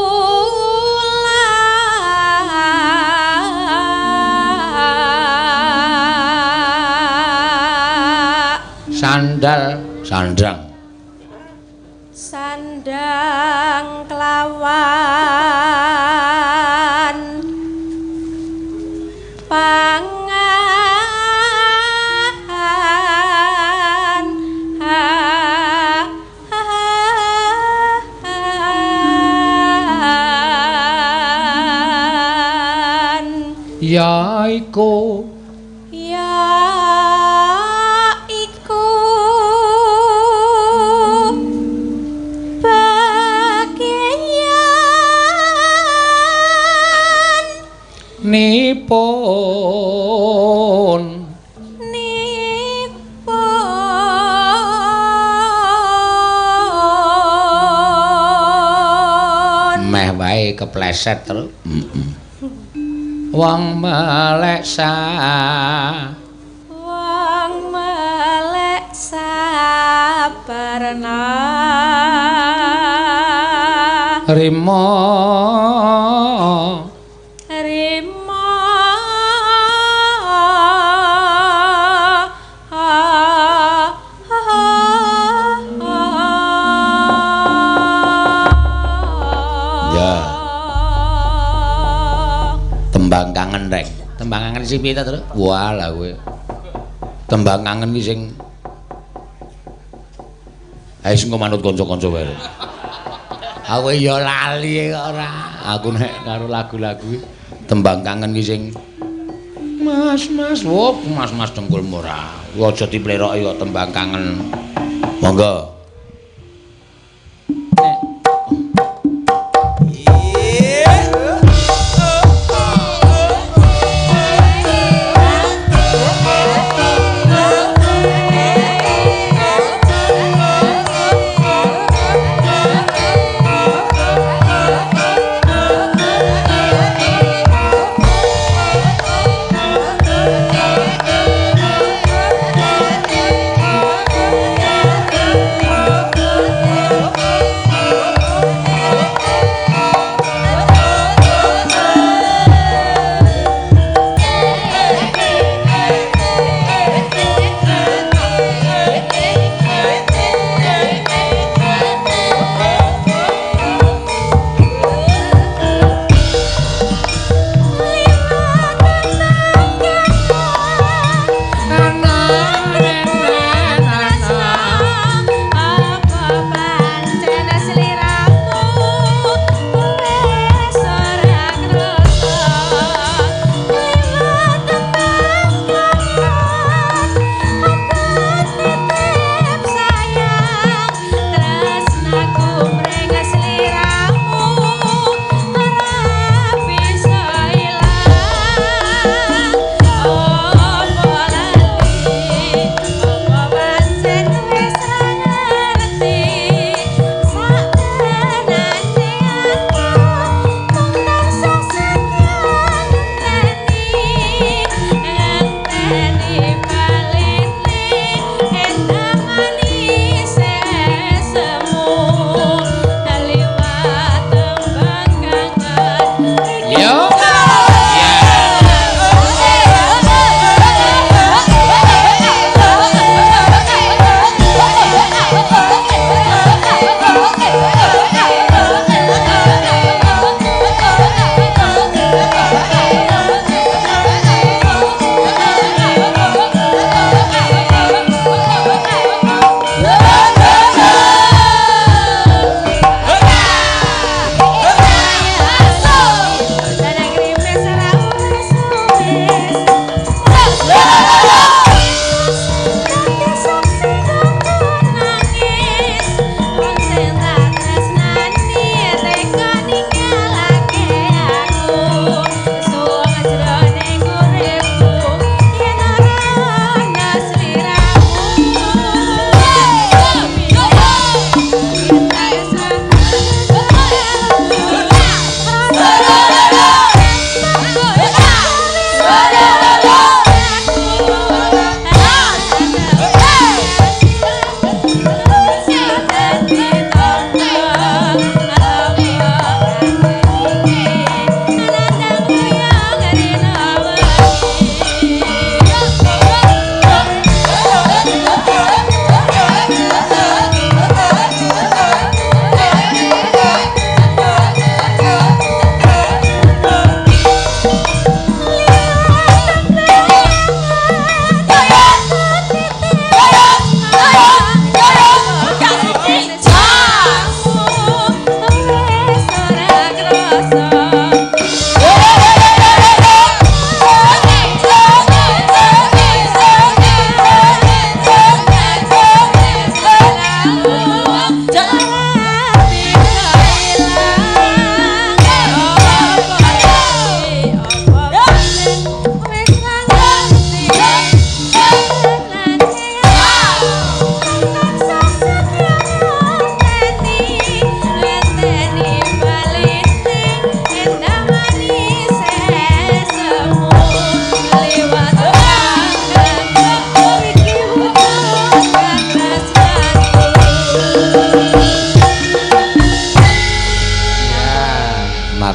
sandal sandang sandang kelawan pangan ya iku ya iku bagian nipun nipun meh wae kepleset terus. Wong melek sa wong melek sabarna rima rima Ya. Tembang kangen rek. Tembang kangen sing piye ta, Tru? Wah, lah kowe. Tembang kangen ki sing ayo sing manut kanca-kanca wae. Aku ya lali kok ora. Aku nek karo lagu-lagu tembang kangen ki sing Mas, mas, wop, mas, mas dengkulmu ora. Aja dipleroki kok tembang kangen. Monggo. Hey.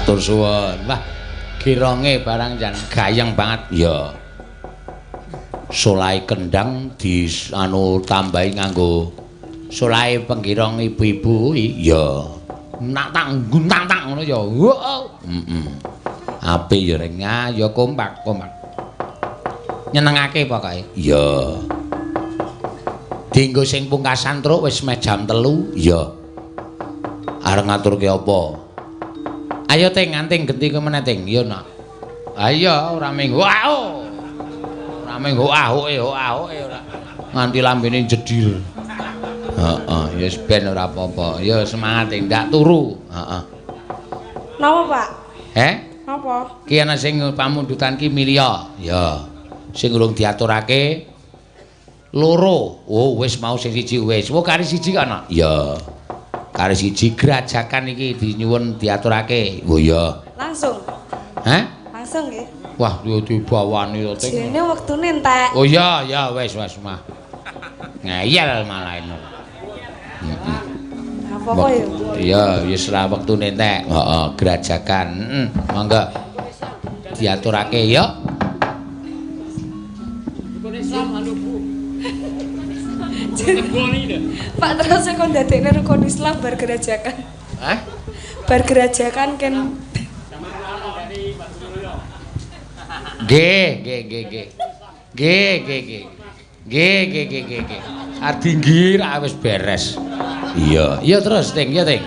Matur suwun. Wah, gironge barang jan gayeng banget. Ya. Solahe kendang di anu tambahi nganggo solahe penggirong ibu-ibu kuwi. Ya. Nak tak guntang tak ngono ya. Heeh. Heeh. Apik ya reng ya kompak, kompak. Nyenengake pokoke. Iya. Dinggo sing pungkasan truk wis meh jam 3. Iya. Arep ngaturke apa? Ayo Ting, anting genti kowe meneh Ting. Iya, Nak. Ayo ora minggu. Wow. Ora minggu ahoke, ahoke ora. Nganti lambene jedir. Heeh, ya wis ben ora apa-apa. Ya semangat Ting, ndak turu. Heeh. Napa, Pak? Heh? Napa? Ki ana sing pamundutan ki milya. Ya. Sing urung diaturake loro. Oh, wis mau sing siji wis. Oh, kari siji ana. Ya. Kari siji grajakan iki dinyuwun diaturake. Oh iya. Langsung. Hah? Langsung nggih. Wah, yo dibawani to, Ting. Jene wektune entek. Oh iya, ya wis wis mah. Ngeyel malah ini. Heeh. Apa-apa ya? Iya, wis ra wektune entek. Heeh, grajakan. Heeh, monggo. Diaturake ya. Pak terus kon ndadekne rukun Islam bar gerajakan. Hah? Bar gerajakan ken Nggih, nggih, nggih, nggih. Nggih, nggih, nggih. Nggih, nggih, nggih, nggih, nggih. Ardi nggih ra wis beres. Iya, iya terus Ting, iya Ting.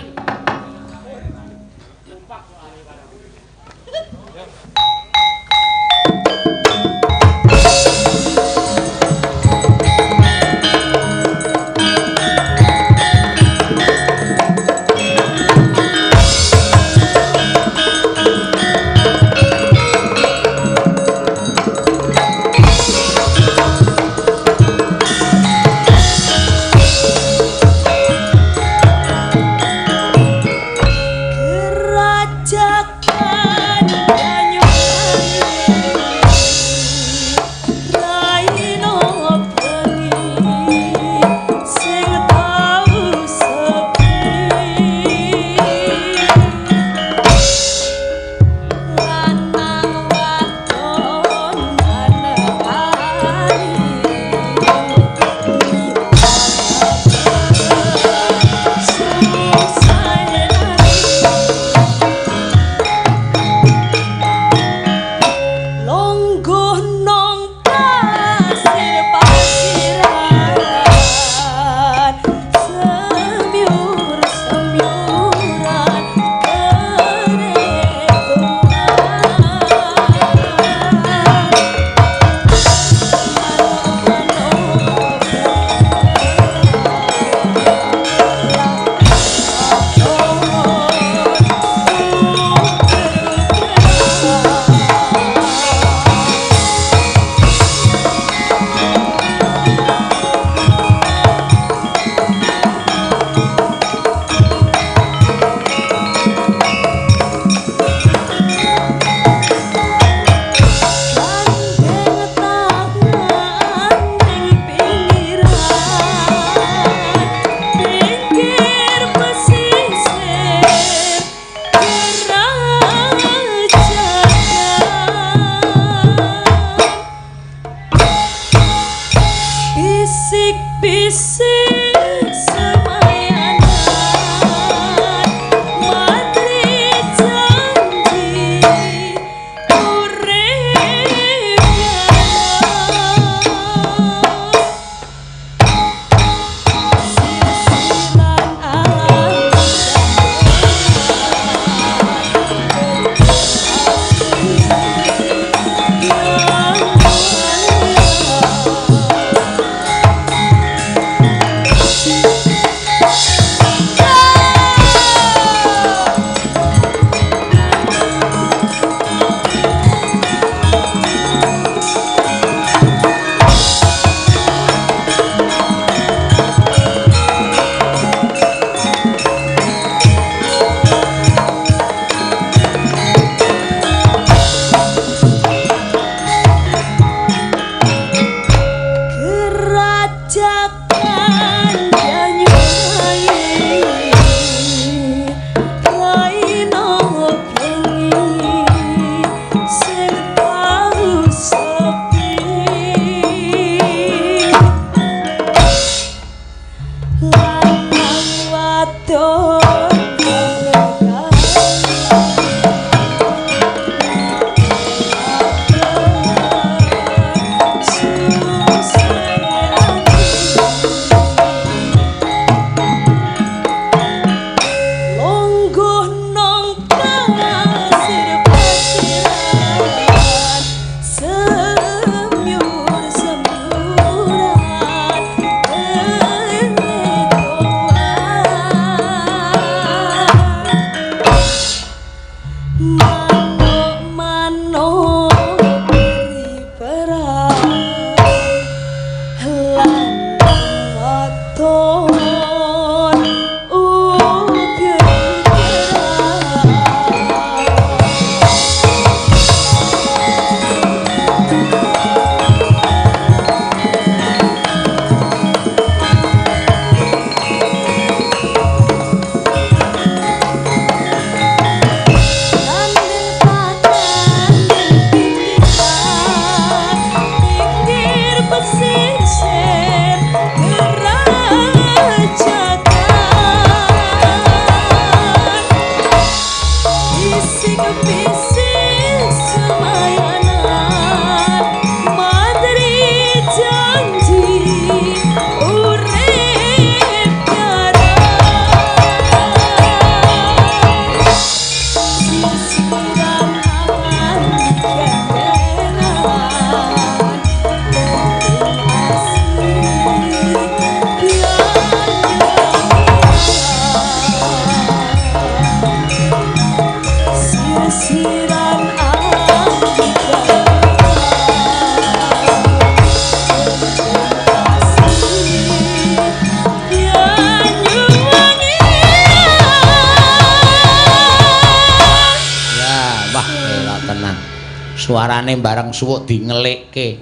Suarane bareng suwuk dingelikke.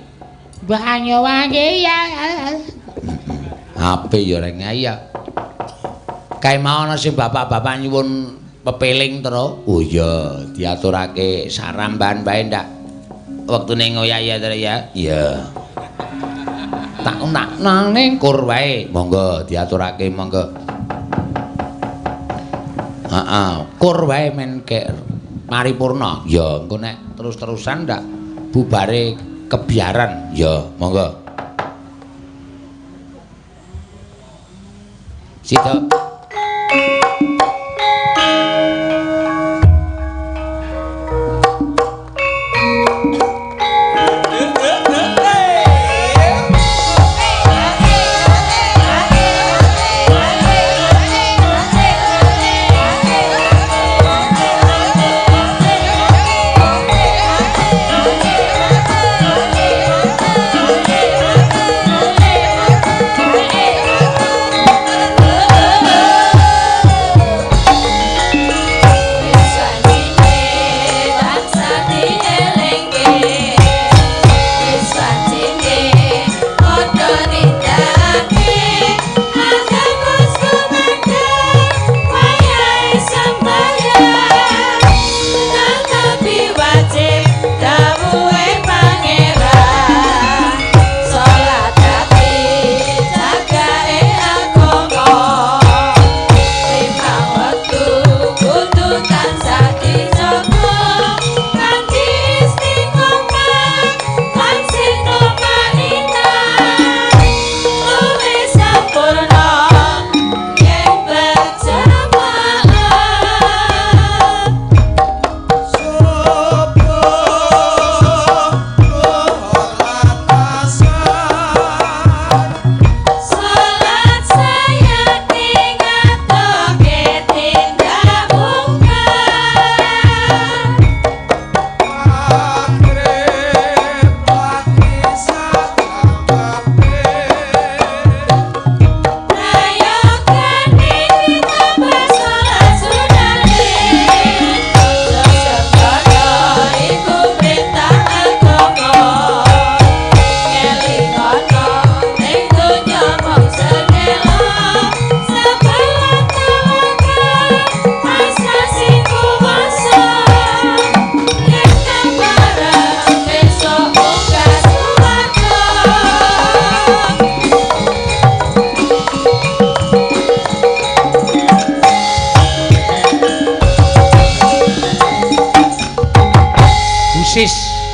Banyuwangi ya. Ape ya reng ya. Kae mau ana sing bapak-bapak nyuwun pepeling to. Oh iya, diaturake saramban bae ndak. Wektune ngoyak ya to ya. Iya. Tak nak nang ning kur wae. Monggo diaturake monggo. Heeh, kur wae men kek paripurna. Ya, engko nek terus-terusan ndak bubare kebiaran. Ya, monggo. Sida.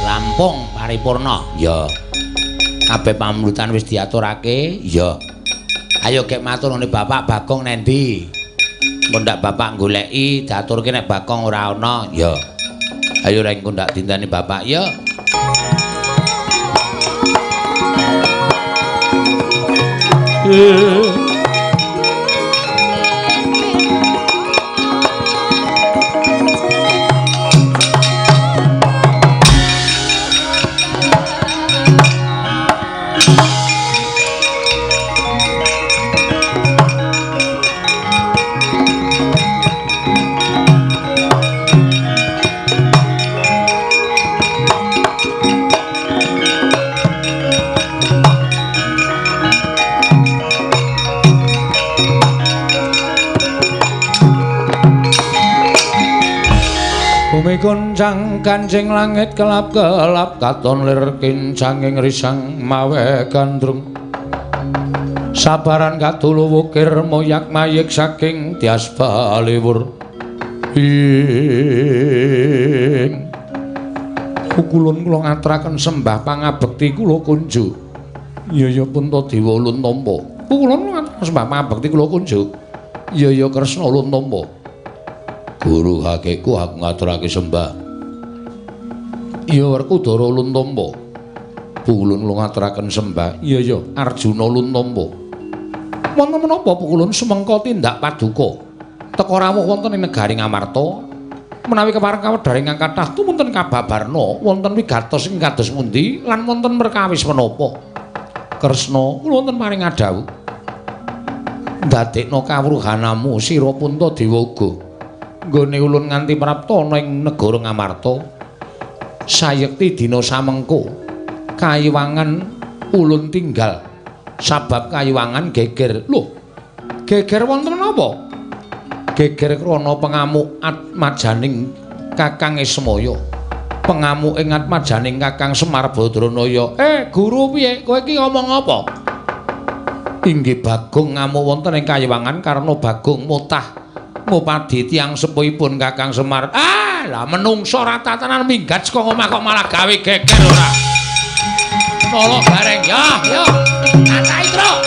Rampung paripurna. Ya. Kabeh pamrutan wis diaturake. Ya. Ayo gek matur ngene Bapak Bagong nendi? Engko ndak Bapak goleki, diaturke nek Bagong ora ana. Ya. Ayo reng engko ndak dinteni Bapak ya. Goncang kancing langit kelap-kelap katon lir kincanging risang mawe gandrung sabaran katulu wukir moyak mayik saking tias baliwur ing pukulun kula ngaturaken sembah pangabekti kula kunjuk. Ya ya Puntadewa ulun tampa. Pukulun ngaturaken sembah pangabekti kula kunjuk. Ya ya Kresna ulun tampa. Guru hakiku aku ngaturake sembah. Ya Werkudara ulun tampa. Pukulun kula ngaturaken sembah. Ya ya Arjuna ulun tampa. Wonten menapa pukulun sumengka tindak paduka? Teka rawuh wonten ing negari Ngamarta. Menawi kepareng kawedhar ingkang kathah tumunten kababarna wonten wigatos ing kados pundi lan wonten perkawis menapa? Kresna kula wonten paring adhawuh. Ndadekna kawruhanamu sira Puntadewa uga. Nggone ulun nganti prapta ana ing negara Ngamarta. Sayekti dina samengko kayiwangan ulun tinggal sabab kayiwangan geger. Lho, geger wonten menapa? Geger krana pengamuk atmajaning Kakang Ismaya. Pengamuk ing atmajaning Kakang Semar Badranaya. Guru piye? Kowe iki ngomong apa? Inggih Bagong ngamuk wonten ing kayiwangan karena Bagong mutah ngupadi tiyang sepuhipun Kakang Semar. Ah, lah menungso ora tatanan minggat saka omah kok malah gawe geger ora. Tolong bareng ya, ya. Tatai truk.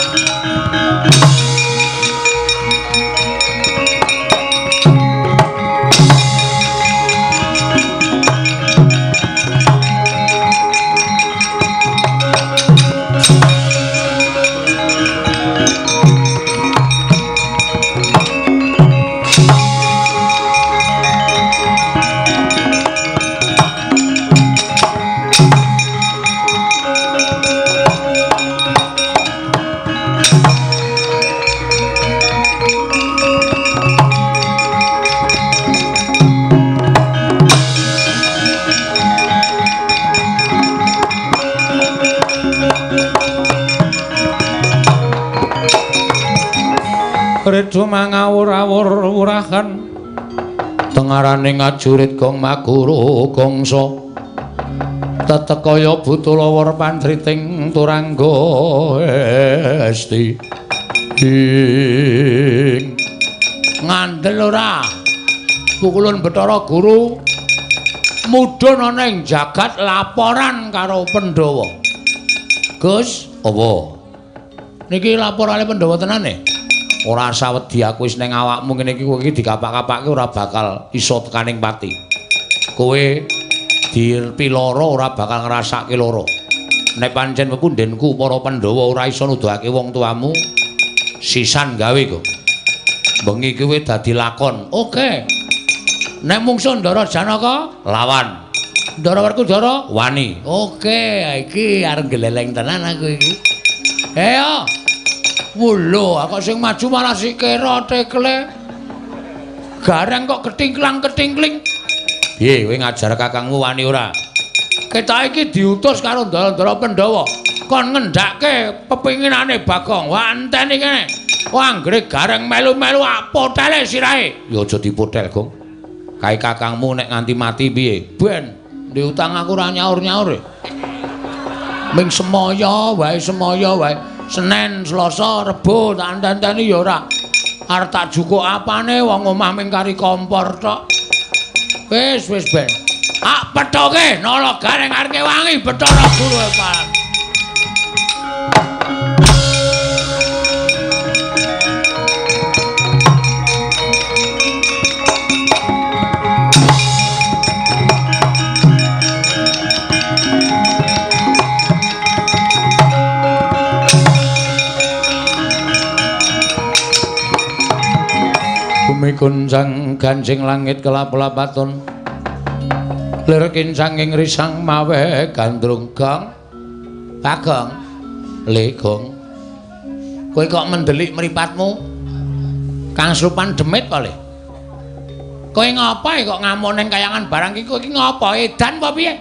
Redo mangawur-awur wurahan tengarane ngajurit gong maguru gongso tetekaya buta lawar pantriting turangga esti ing ngandel ora pukulun Bathara Guru mudhun ana ing jagat laporan karo Pandhawa. Gus, apa? Niki laporane Pandhawa tenane? Ora usah wedi aku wis ning awakmu ngene iki kowe iki dikapak-kapake ora bakal iso tekaning pati. Kowe dipiloro ora bakal ngrasake lara. Nek pancen pepundhenku para Pandhawa ora iso nuduhake wong tuamu, sisan gawe kok. Bengi kowe dadi lakon. Oke. Nek mungsuh Ndara Janaka lawan. Ndara Werkudara wani. Oke, iki arep gleleng tenan aku iki. Ayo. Wulo, kok sing maju malah sikira tekle. Gareng kok ketingklang-ketingkling. Piye kowe ngajar kakangmu wani ora? Kita iki diutus karo ndara-ndara Pandhawa kon ngendhake pepinginane Bagong. Wah, enteni kene. Wah, anggere gareng melu-melu apotele sirahe. Ya aja dipotel, Gong. Kae kakangmu nek nganti mati piye? Ben, ndek utang aku ora nyaur-nyaur. Ming semaya wae, semaya wae. Senin, Selasa, Rebo tak enteni ya ora. Arep tak jukuk apane wong omah ming kari kompor tok. Wis wis ben. Ah pethoke nala gareng arep wangi Bathara Guru epan. Bumi guncang ganjing langit kelap-lapaton lir kincang ing risang mawe gandrung. Gong Bagong le Gong, kowe kok mendelik mripatmu kang srupan demit kok le? Kowe ngapa kok ngamuk ning kayangan barang iki? Kowe iki ngapa edan apa piye?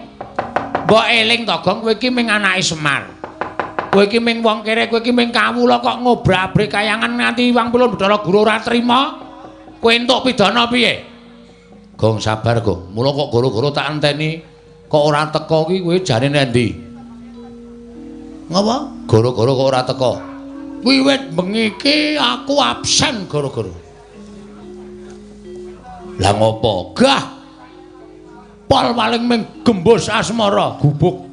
Mbok eling to Gong, kowe iki ming anake Semar, kowe iki ming wong kere, kowe iki ming kawula kok ngobrak-abrik kayangan nganti wang pulun Bathara Guru ora trima. Kowe entuk pidana piye? Gong sabar, Gong. Mula kok goro-goro tak enteni kok ora teka ki kowe jane nendi? Ngapa? Goro-goro kok ora teka. Wiwit bengi iki aku absen goro-goro. Lah ngopo? Gah. Pol paling ming gembus asmara, gubuk.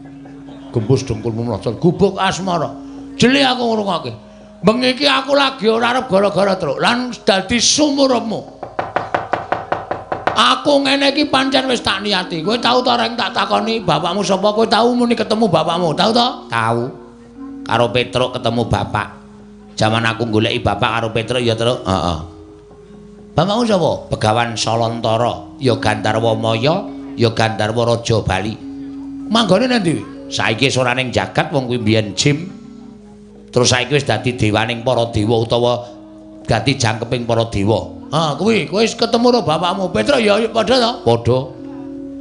Gembus dengkulmu mlocot, gubuk asmara. Jeli aku ngrungokke. Bengi iki aku lagi ora arep gara-gara truk lan dadi sumurupmu. Aku ngene iki pancen wis tak niati. Kowe tau ta reng tak takoni bapakmu sapa? Kowe tau muni ketemu bapakmu? Tau ta? Tau. Karo Petruk ketemu bapak. Jaman aku goleki bapak karo Petruk ya, Truk. Heeh. Bapakmu sapa? Begawan Salantara, ya Gandharwa Maya, ya Gandharwa Raja Bali. Manggone nang ndi? Saiki wis ora ning jagat wong kuwi mbiyen jim. Terus saiki wis dadi dewaning para dewa utawa dadi jangkeping para dewa. Ha, kuwi kowe wis ketemu karo bapakmu. Petruk ya padha ta? Padha.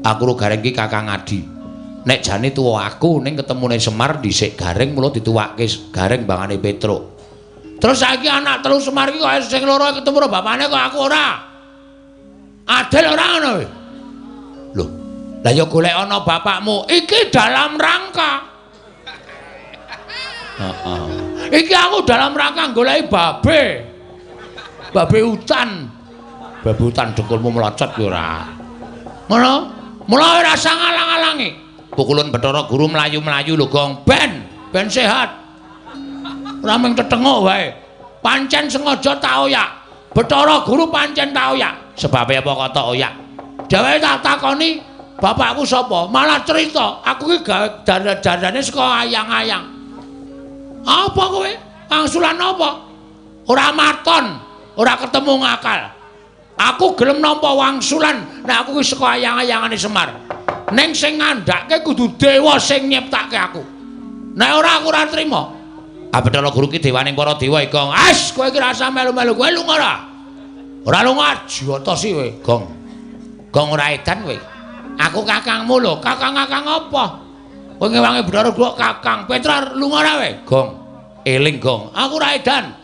Aku ro gareng iki Kakang Adi. Nek jane tuwa aku ning ketemune Semar dhisik Gareng mula dituwake Gareng bangane Petruk. Terus saiki anak telu Semar iki kok sing loro ketemu karo bapakne kok aku ora. Adil ora ngono kowe? Lho, lah ya golek ana bapakmu. Iki dalam rangka. Heeh. Iki aku dalam rangka goleki babe. Babe hutan. Babe hutan dengkulmu melocot ya ora. Ngono? Mula ora usah ngalang-alangi. Pukulun Bathara Guru mlayu-mlayu lho, Gong. Ben, ben sehat. Ora mung tetenguk wae. Pancen sengaja tak oyak. Bathara Guru pancen tak oyak. Sebabe apa kok tak oyak? Dheweke tak takoni, bapakku sapa? Malah cerita, aku iki gawe dandane saka ayang-ayang. Apa kowe? Angsulan apa? Ora maton, ora ketemu ngakal. Aku gelem nampa wangsulan nek aku iki saka ayang-ayangane Semar. Ning sing ngandhake kudu dewa sing nyiptake aku. Nek ora aku ora trima. Ah Bathara Guru ki dewaning para dewa iki, Gong. As, kowe iki rasa melu-melu kowe lunga ora? Ora lunga jotosi kowe, Gong. Gong ora edan kowe. Aku kakangmu lho, kakang-kakang apa? Kowe ngewangi Bathara Guru kakang. Petra lunga ora kowe? Gong. Eling, Gong. Aku ora edan.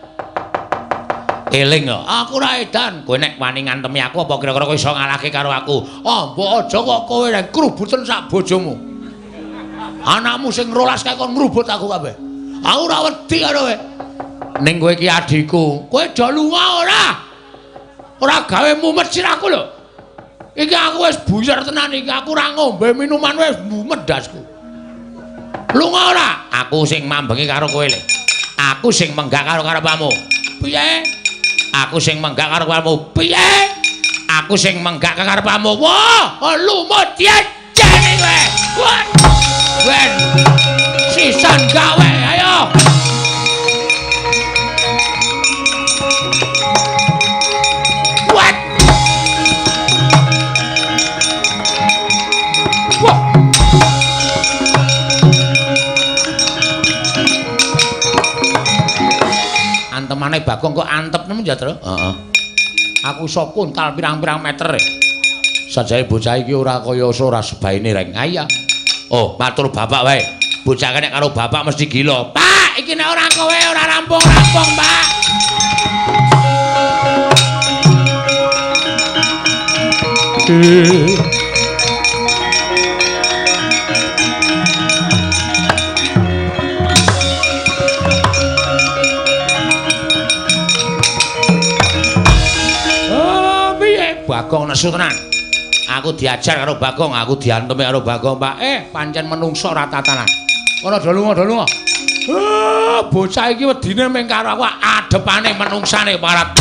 Eling kok. Aku ora edan. Kowe nek wani ngantemi aku apa kira-kira kowe iso ngalahke karo aku? Ah, mbok aja kok kowe nek krubuten sak bojomu. Anakmu sing rolas kae kon ngrubut aku kabeh. Aku ora wedi karo kowe. Ning kowe iki adhiku. Kowe do lunga ora? Ora gawe mumet sirahku lho. Iki aku wis buyar tenan iki. Aku ora ngombe minuman wis mumet ndasku. Lunga ora? Aku sing mambengi karo kowe le. Aku sing menggak karo karepmu. Piye? Aku sing menggak karo karepmu. Piye? Aku sing menggak karo karepmu. Wah, lumut jejene kowe. Wah. Ben. Sisan gawe, ayo. What? Wah. Antemane Bagong kok antep nemen ya, Tru? Heeh. Aku iso kuntal pirang-pirang meter. Sajane bocah iki ora kaya ora sebaine reng. Ha iya. Oh, matur bapak wae. Bocah nek karo bapak mesti gila. Pak, iki nek ora kowe ora rampung-rampung, Pak. Oh, piye? Bagong nesu tenan. Aku diajar karo Bagong, aku diantemi karo Bagong, Pak. Pancen menungso ora tatanan. Ora do lunga, do lunga. Bocah iki wedine mung karo aku adepane menungsane parat.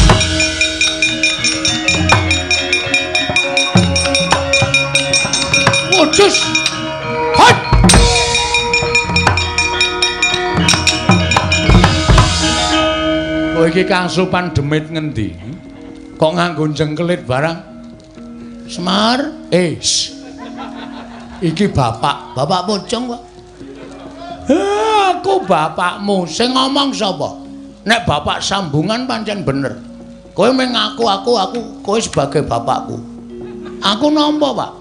Wujus. Hot. Kowe iki Kang Sopan demit ngendi? Kok nganggo jengkelit barang? Semar, iki bapak, bapak pocong kok. Aku bapakmu, sing ngomong sapa? Nek bapak sambungan pancen bener. Kowe mung ngaku aku kowe sebagai bapakku. Aku nampa, Pak.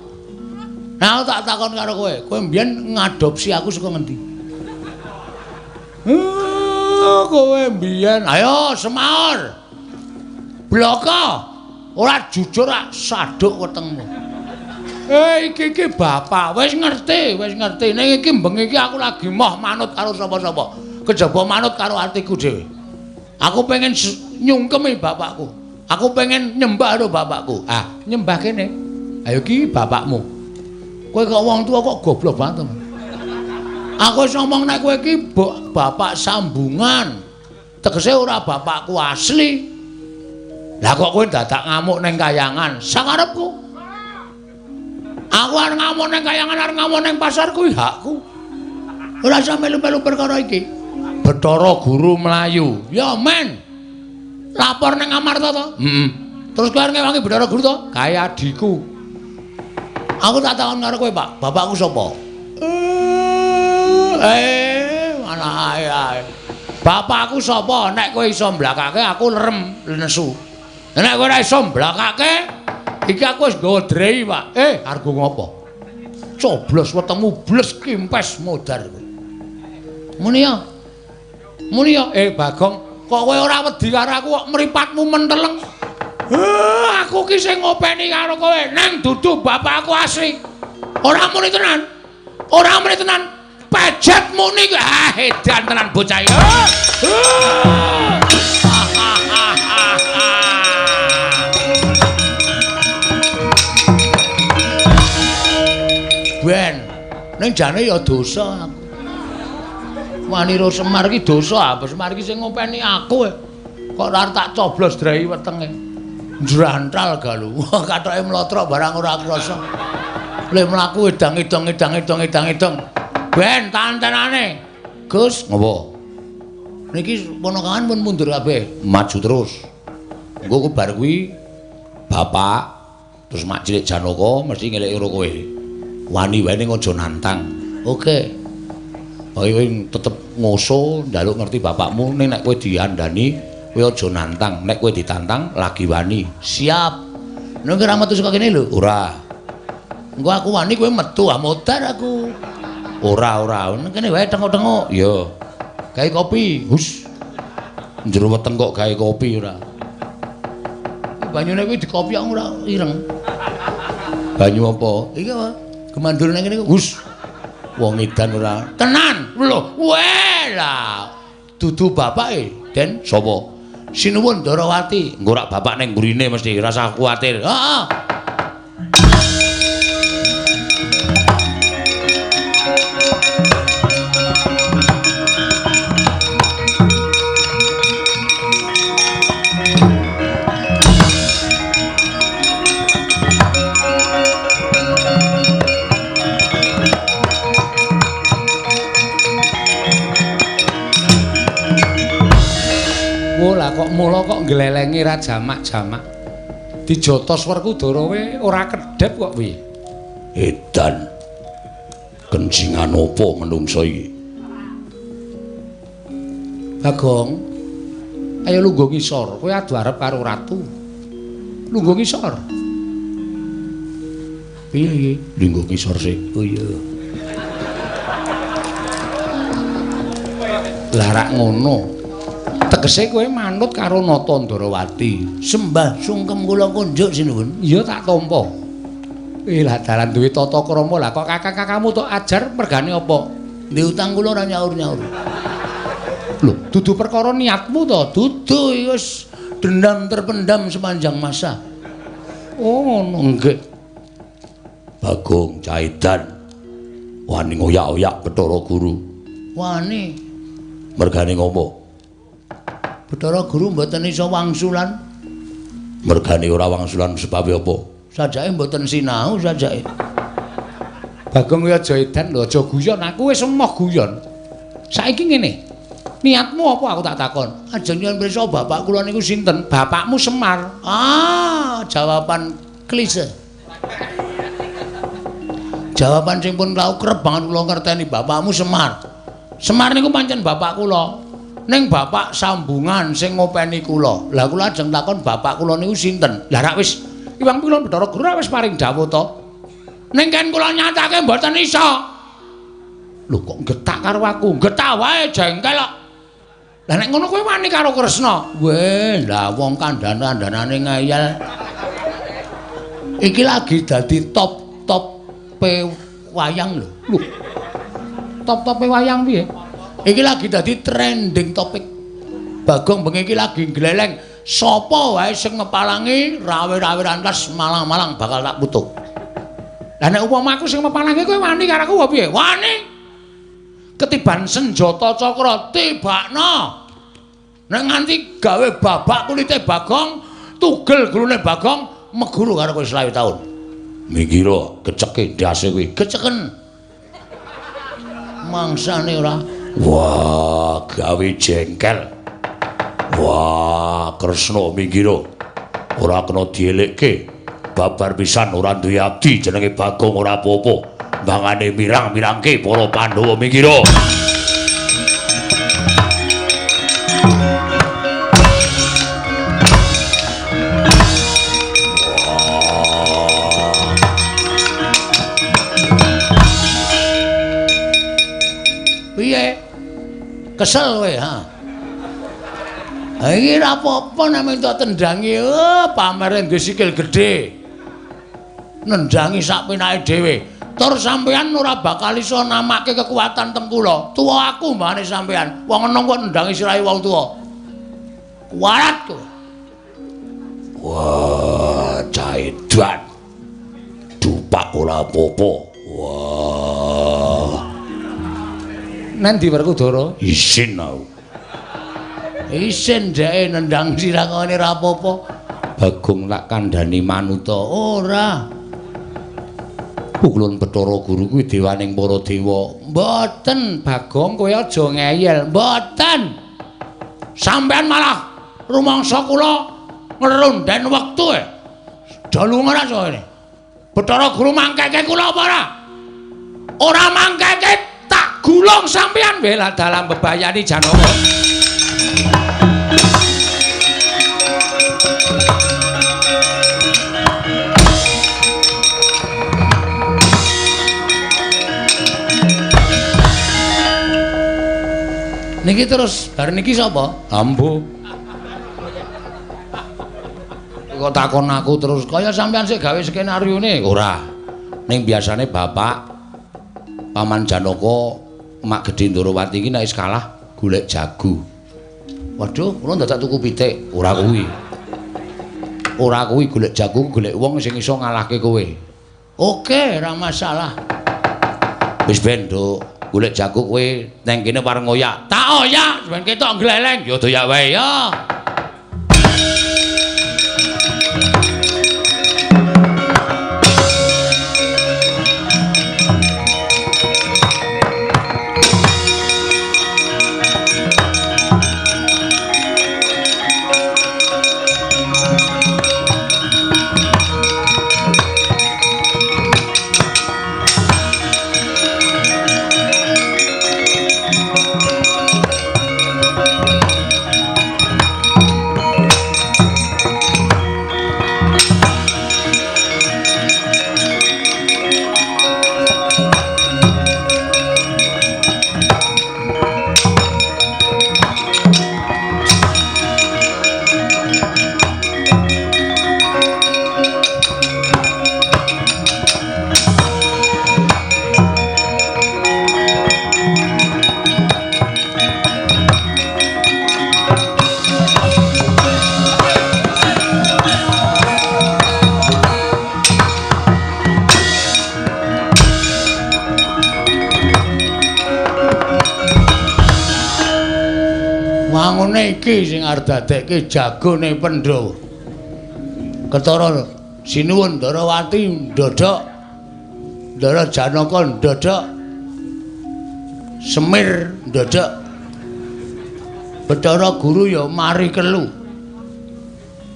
Nah, aku tak takon karo kowe, kowe mbiyen ngadopsi aku saka ngendi? Kowe mbiyen, ayo Semar. Bloko. Ora jujur ak saduk wetengmu. Iki iki bapak wis ngerti, wis ngerti. Ning iki bengi iki aku lagi moh manut karo sapa-sapa. Kejaba manut karo atiku dhewe. Aku pengen nyungkemi bapakku. Aku pengen nyembah karo bapakku. Ah, nyembah kene. Ayo iki bapakmu. Kowe kok wong tua kok goblok banget. Aku wis ngomong nek kowe iki bapak sambungan. Tegese ora bapakku asli. Lah kok kowe dadak ngamuk ning kayangan? Sakarepku. Aku arep ngamuk ning kayangan, arep ngamuk ning pasar kuwi hakku. Ora usah melu-melu perkara iki. Bathara Guru mlayu. Ya men. Lapor ning Amarta to? Heeh. Terus kowe arep ngewangi Bathara Guru to? Kae adhiku. Aku tak takon karo kowe, Pak. Bapakku sapa? Mana ae. Bapakku sapa? Nek kowe iso mblakake aku lerem nesu. Nek kowe ora iso mblakake, iki aku wis nggawa drei, Pak. Argo ngopo? Coblos wetengmu bles kimpes modar kowe. Muni ya. Muni ya, Bagong, kok kowe ora wedi karo aku kok mripatmu menteleng. Aku ki sing ngopeni karo kowe, nang dudu bapakku asli. Ora muni tenan. Ora muni tenan. Pejet muni kuwi. Ah, edan tenan bocah iki. Ben, ning jane ya dosa aku. Wani ro Semar ki dosa, apa Semar ki sing ngopeni aku. Kok ora tak coblos drahi wetenge. Njrantal galu. Kathoke mlotrok barang ora krasa. Le mlaku edang-edong edang-edong edang-edong. Ben tantenane. Gus, ngopo? Niki ponakan pun mundur kabeh, maju terus. Engko ku bar kuwi bapak terus mak cilik Janaka mesti ngeleki karo kowe. Wani wae ning aja nantang. Oke. Kowe tetep ngoso njaluk ngerti bapakmu ning nek kowe diandani kowe aja nantang, nek kowe ditantang lagi wani. Siap. Nek ora metu saka kene lho, ora. Engko aku wani kowe metu ah modar aku. Ora ora, ning kene wae tengok-tengok. Iya. Gawe kopi. Hus. Njero weteng kok gawe kopi ora. Banyune kuwi dikopi kok ora ireng. Banyu apa? Iki apa? Gemandur nang kene hus. Wong edan ora. Tenan. Lho, weh lah. Dudu bapake, Den. Sapa? Sinuwun Ndarawati. Engko rak bapak ning mburine mesti rasa kuwatir. Heeh. Lah kok mula kok nglelengi ra jamak-jamak. Dijotos Werkudara we ora kedhep kok piye? Edan. Kencingan apa menungsa iki? Bagong. Ayo lungguh ngisor, kowe adu arep karo ratu. Lungguh ngisor. Piye iki? Lungguh ngisor sik. Oh iya. Lah rak ngono. Tegese kowe manut karo Nata Ndarawati. Sembah sungkem kula kunjuk sinuwun. Iya tak tampa. Lah dalan duwe tata krama lah kok kakang-kakangmu tok ajar mergane apa? Ndek utang kula ora nyaur-nyaur. Lho, dudu perkara niatmu to? Dudu wis dendam terpendam sepanjang masa. Oh ngono nggih. Bagong Caidan wani ngoyak-oyak Bathara Guru. Wani. Mergane ngopo? Bathara Guru mboten iso wangsulan. Mergane ora wangsulan sebabe apa? Sajake mboten sinau sajake. Bagong kuwi aja edan lho, aja guyon. Aku wis emoh guyon. Saiki ngene. Niatmu apa aku tak takon? Ajeng nyuwun pirsa bapak kula niku sinten? Bapakmu Semar. Ah, jawaban klise. Jawaban sing pun tau kerep banget kula ngerteni bapakmu Semar. Semar niku pancen bapak kula. Ning bapak sambungan sing ngopeni kula. Lah kula ajeng takon bapak kula niku sinten? Lah rak wis Iwang Pilon Bathara Guru wis paring dawuh to. Ning ken kula nyatake mboten iso. Lho kok getak karo aku? Getak wae jengkel kok. Lah nek ngono kowe wani karo Kresna. Weh, lah wong kandhan-kandhanane ngeyel. Iki lagi dadi top-top pe wayang lho. Lho. Top-tope wayang piye? Iki lagi dadi trending topik. Bagong bengi iki lagi gleleng. Sapa wae sing ngepalangi rawe-rawe rantas malang-malang bakal tak putuk. Lah nek upama aku sing ngepalangi kowe wani karo aku apa piye? Wani. Ketiban senjata cakra tibakno. Nek nganti gawe babak kulite Bagong, tugel gulune Bagong, meguru karo kowe 25 taun. Minggiro keceke ndase kuwi. Keceken. Mangsane ora. Wah, gawe jengkel. Wah, Kresna minggiro. Ora kena dielekke. Babar pisan ora duwe abdi jenenge Bagong ora apa-apa. Mangane mirang-mirangke para Pandhawa minggiro. Kesel kowe, ha. Iki ora apa-apa nek minta tendangi, oh, pamere duwe sikil gedhe. Nendangi sak penake dhewe. Tur sampean ora bakal iso namake kekuatan teng kula. Tuwa aku mbane sampean. Wong enom kok nendangi sirahe wong tuwa. Kuwarat kowe. Wah, caedan. Dupak ora apa-apa. Wah. Nanti Werkudara? Isin aku. Isin dheke nendang sirah ngene ora apa-apa. Bagong tak kandhani manuta. Ora. Pukulun Bathara Guru kuwi dewaning para dewa. Mboten, Bagong, kowe aja ngeyel. Mboten. Sampean malah rumangsa kula ngerunden wektu e. Dalu ora kene. Bathara Guru mangkeke kula apa ora? Ora mangkeke tak gulung sampean bela dalam bebayani Janaka. Niki terus bar niki sapa? Ambo. Kok takon aku terus kaya sampean sik gawe skenaryone? Ora. Ning biasane bapak Paman Janaka Mak Gedhe Ndorowati iki nek wis kalah golek jago. Waduh, kula dadak tuku pitik. Ora kuwi. Ora kuwi golek jago, golek wong sing iso ngalahke kowe. Oke, ora masalah. Wis ben, Nduk. Golek jago kowe nang kene pareng oyak. Tak oyak, ben ketok gleleng. Ya doyak wae ya. Wangune iki sing arep dadekke jagone Pandhawa. Ketara sinuwun Ndarawati ndodhok, Ndara Janaka ndodhok, Semir ndodhok, Bathara Guru ya mari kelu.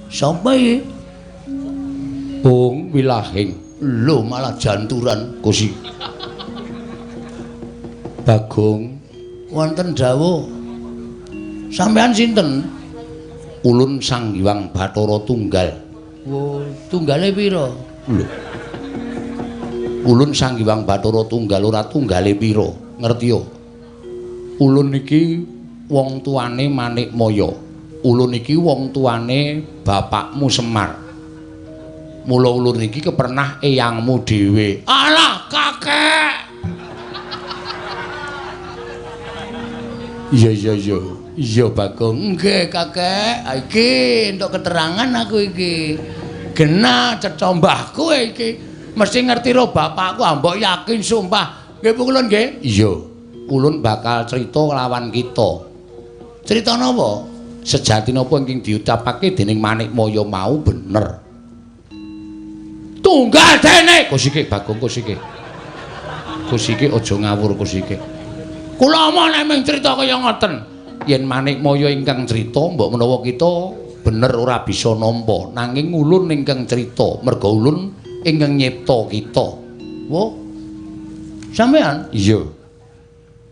Sapa iki? Bung Wilahing. Lho malah janturan Gusti. Bagong wonten dawuh. Sampean sinten? Ulun Sang Hyang Bathara Tunggal. Wo, tunggale pira? Lho. Ulun Sang Hyang Bathara Tunggal ora tunggale pira? Ngerti yo? Ulun iki wong tuane Manikmaya. Ulun iki wong tuane bapakmu Semar. Mula ulun iki kepernah eyangmu dhewe. Alah, kakek. Iya iya iya. Iya Bagong, nggih kakek, iki entuk keterangan aku iki. Genah cetha mbahku iki. Mesti ngerti ro bapakku, ambok yakin sumpah. Nggih Bu Kulun nggih? Iya. Kulun bakal crita lawan kita. Crita napa? Sejati napa ingkang diucapake dening Manikmaya mau bener. Tunggal dene. Kosike Bagong kosike. Kosike aja ngawur kosike. Kula omong nek mung crita kaya ngoten. Yen Manikmaya ingkang crita mbok menawa kita bener ora bisa nampa, nanging ulun ingkang crita merga ulun ingkang nyipta kita. Wo. Sampean? Iya.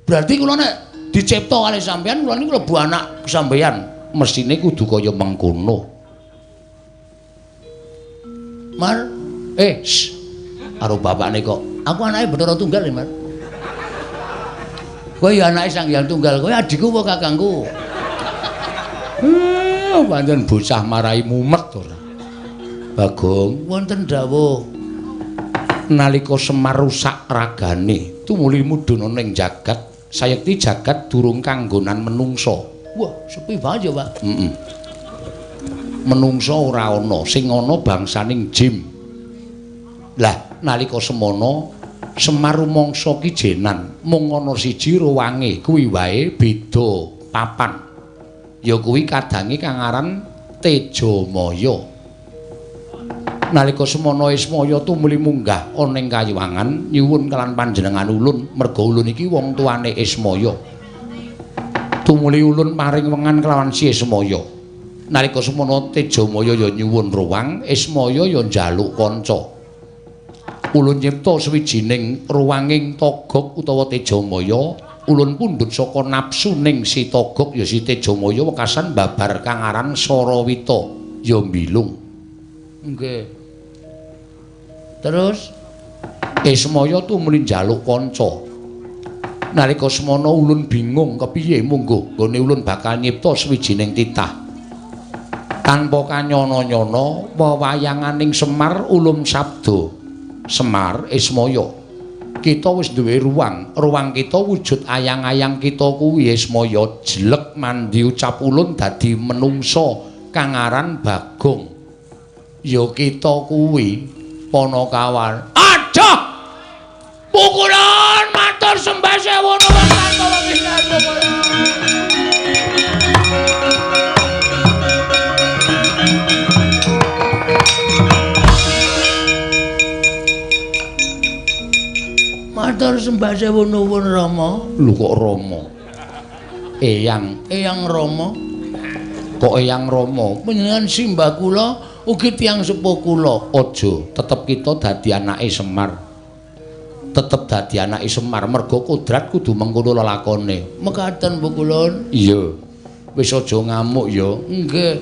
Berarti kula nek dicipta kalih sampean, kula niku klebu anak sampean, mesthine kudu kaya mengkono. Mar, karo bapakne kok. Aku anake Bathara Tunggal, Mar. Kowe ya anake Sang Hyang Tunggal, kowe adikku apa kakangku? Pancen bocah marai mumet ora. Bagong, wonten dawuh. Nalika Semar rusak ragane, tumuli mudhun ana ing jagat, sayekti jagat durung kanggonan menungsa. Wah, sepi banget ya, Pak. Heeh. Menungsa ora ana, sing ana bangsaning jim. Lah, nalika semono Semar rumangsa ki jenan, mung ana siji ruwange, kuwi wae beda papan. Ya kuwi kadange kang aran Tejamaya. Nalika semono Ismaya tumuli munggah ana ing kayuwangan nyuwun kelan panjenengan ulun, merga ulun iki wong tuane Ismaya. Tumuli ulun paring wengan kelawan si Ismaya. Nalika semono Tejamaya ya nyuwun ruwang, Ismaya ya njaluk kanca. Ulun nyipta sawijining ruwanging Togog utawa Tejamaya, ulun pundhut saka nafsuning si Togog ya si Tejamaya wekasan babar kang aran Sarawita ya mbilung. Nggih. Terus Ismaya tumuli njaluk kanca. Nalika semono ulun bingung kepiye mungguh nggone ulun bakal nyipta sawijining titah. Tanpa kanyana-nyana wewayanganing Semar ulum sabda. Semar Ismaya, kita wis duwe ruang, ruang kita wujud ayang-ayang kita kuwi Ismaya jelek mandi ucap ulun dadi menungsa kang aran Bagong. Ya kita kuwi Panakawan. Aduh! Pukulan matur sembah sewu nuwun tanpa pisan. Matur sembah sewu nuwun Rama. Lho kok Rama? Eyang, Eyang Rama. Kok Eyang Rama? Panjenengan simbah kula ugi tiyang sepuh kula. Aja, tetep kita dadi anake Semar. Tetep dadi anake Semar merga kodrat kudu mengkono lelakone. Mekaten Bu Kulun. Iya. Wis aja ngamuk ya. Nggih.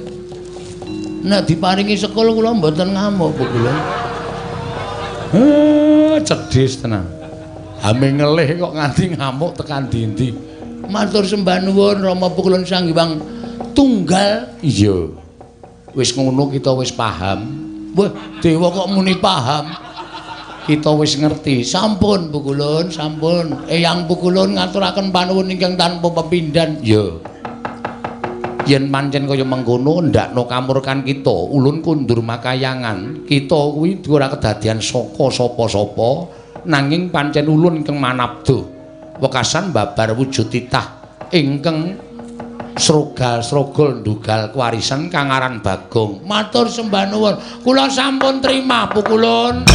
Nek diparingi sekul kula mboten ngamuk Bu Kulun. Cedhis tenan. Ame ngelih kok nganti ngamuk tekan dindi. Matur sembah nuwun Rama Pukulun Sang Hyang Tunggal. Iya. Wis ngono kita wis paham. Wah, dewa kok muni paham. Kita wis ngerti. Sampun Pukulun, sampun. Eyang Pukulun ngaturaken panuwun ingkang tanpa pepindhan. Iya. Yen pancen kaya mengkono ndakno kamurkan kita, ulun kundur makayangan. Kita kuwi ora kedadian saka sapa-sapa. Nanging pancen ulun ingkang manabda wekasan babar wujud titah ingkang srogal-srogol ndugal kewarisan kang aran Bagong. Matur sembah nuwun, kula sampun trima Pukulun.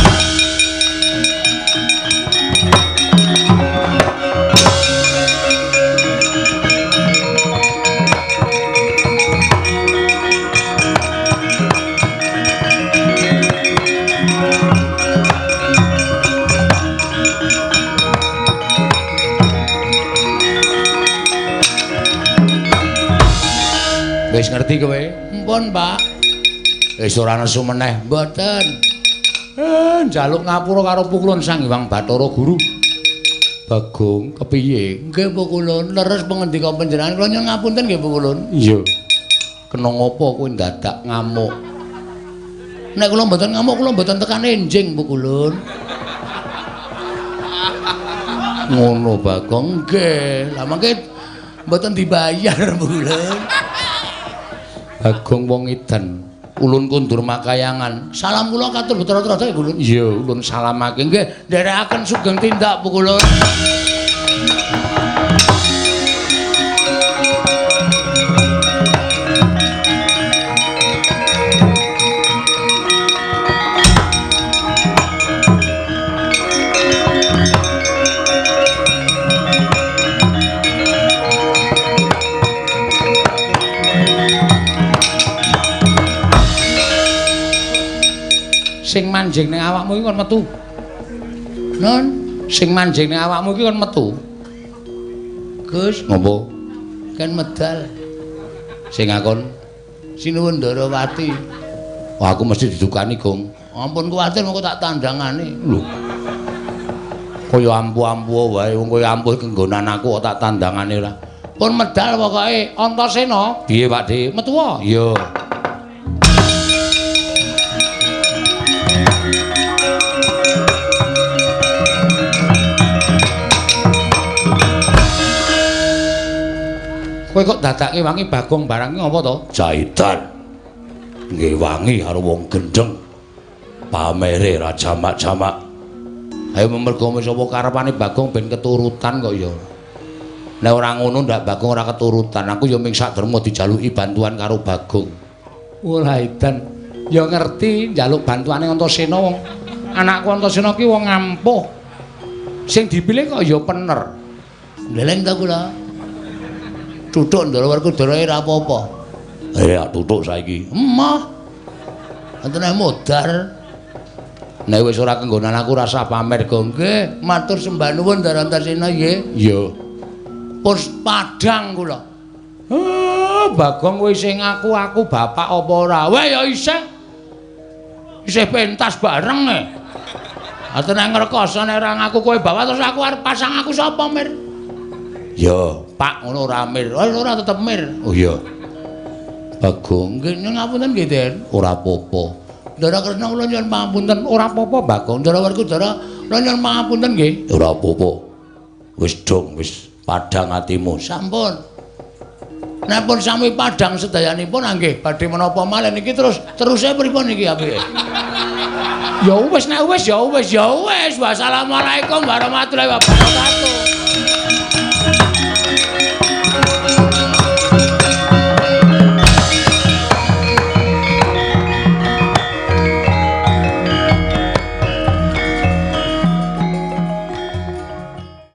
Wis ngerti kowe? Empun, Pak. Wis ora nesu meneh. Mboten. Njaluk ngapura karo Pukulun Sang Hyang Bathara Guru. Bagong, kepiye? Nggih, Pukulun. Leres pangendika panjenengan. Kula nyuwun ngapunten nggih, Pukulun. Iya. Kena ngopo kowe ndadak ngamuk? Nek kula mboten ngamuk, kula mboten tekan enjing, Pukulun. Ngono, Bagong. Nggih. Lah mangke mboten dibayar, Pukulun. Bagong wong edan, ulun kundur makayangan. Salam kula katur Bathara Trada Ulun. Iya, ulun salamake. Nggih, nderekaken sugeng tindak Pukulun. Sing manjing ning awakmu iki kon metu. Non, sing manjing ning awakmu iki kon metu. Gus, ngopo? Kan medal. Sing ngakon Sinuwun Ndarawati. Wah, aku mesti didukani, Gong. Ampun kuwatir mengko tak tandangane. Lho. Kaya ampuh-ampuh wae wong kaya ampuh kenggonan aku kok tak tandangane ora. Pun medal pokoke Antasena. Piye Pak De? Metuwa? Iya. Kowe kok dadake wangi Bagong barang ki ngapa to? Jaitan. Nggih wangi karo wong gendheng. Pamere ra jamak-jamak. Ayo mergo wis apa karepane Bagong ben keturutan kok ya. Nek ora ngono ndak Bagong ora keturutan. Aku ya ming sakderma dijaluki bantuan karo Bagong. Walah edan. Ya ngerti njaluk bantuane Antasena wong anakku Antasena ki wong ampuh. Sing dipilih kok ya pener. Ndeleng ta kula. Tutuk ndara Werkudara ora apa-apa. Tutuk saiki. Emoh. Antene modar. Nek wis ora kenggonan aku rasa pamer go nggih, matur sembah nuwun Ndara Antasena nggih. Iya. Pun padhang kula. Bagong kowe isih ngaku aku bapak apa ora? Weh ya isih. Isih pentas bareng e. Atene ngrekoso nek ora ngaku kowe bapak terus aku arep pasang aku sapa, Mir? Ya, Pak ngono ora Mir. Wis ora tetep Mir. Oh iya. Bagong nggih ngapunten nggih, Den. Ora apa-apa. Ndara Kresna kula nyuwun pangapunten, ora apa-apa Bagong. Ndara Werkudara kula nyuwun pangapunten nggih. Ora apa-apa. Wis dong, wis padhang atimu. Sampun. Nek pun sami padhang sedayanipun nggih badhe menapa malih niki terus teruse pripun niki apike? Ya wis nek wis ya wis ya wis. Wassalamualaikum warahmatullahi wabarakatuh.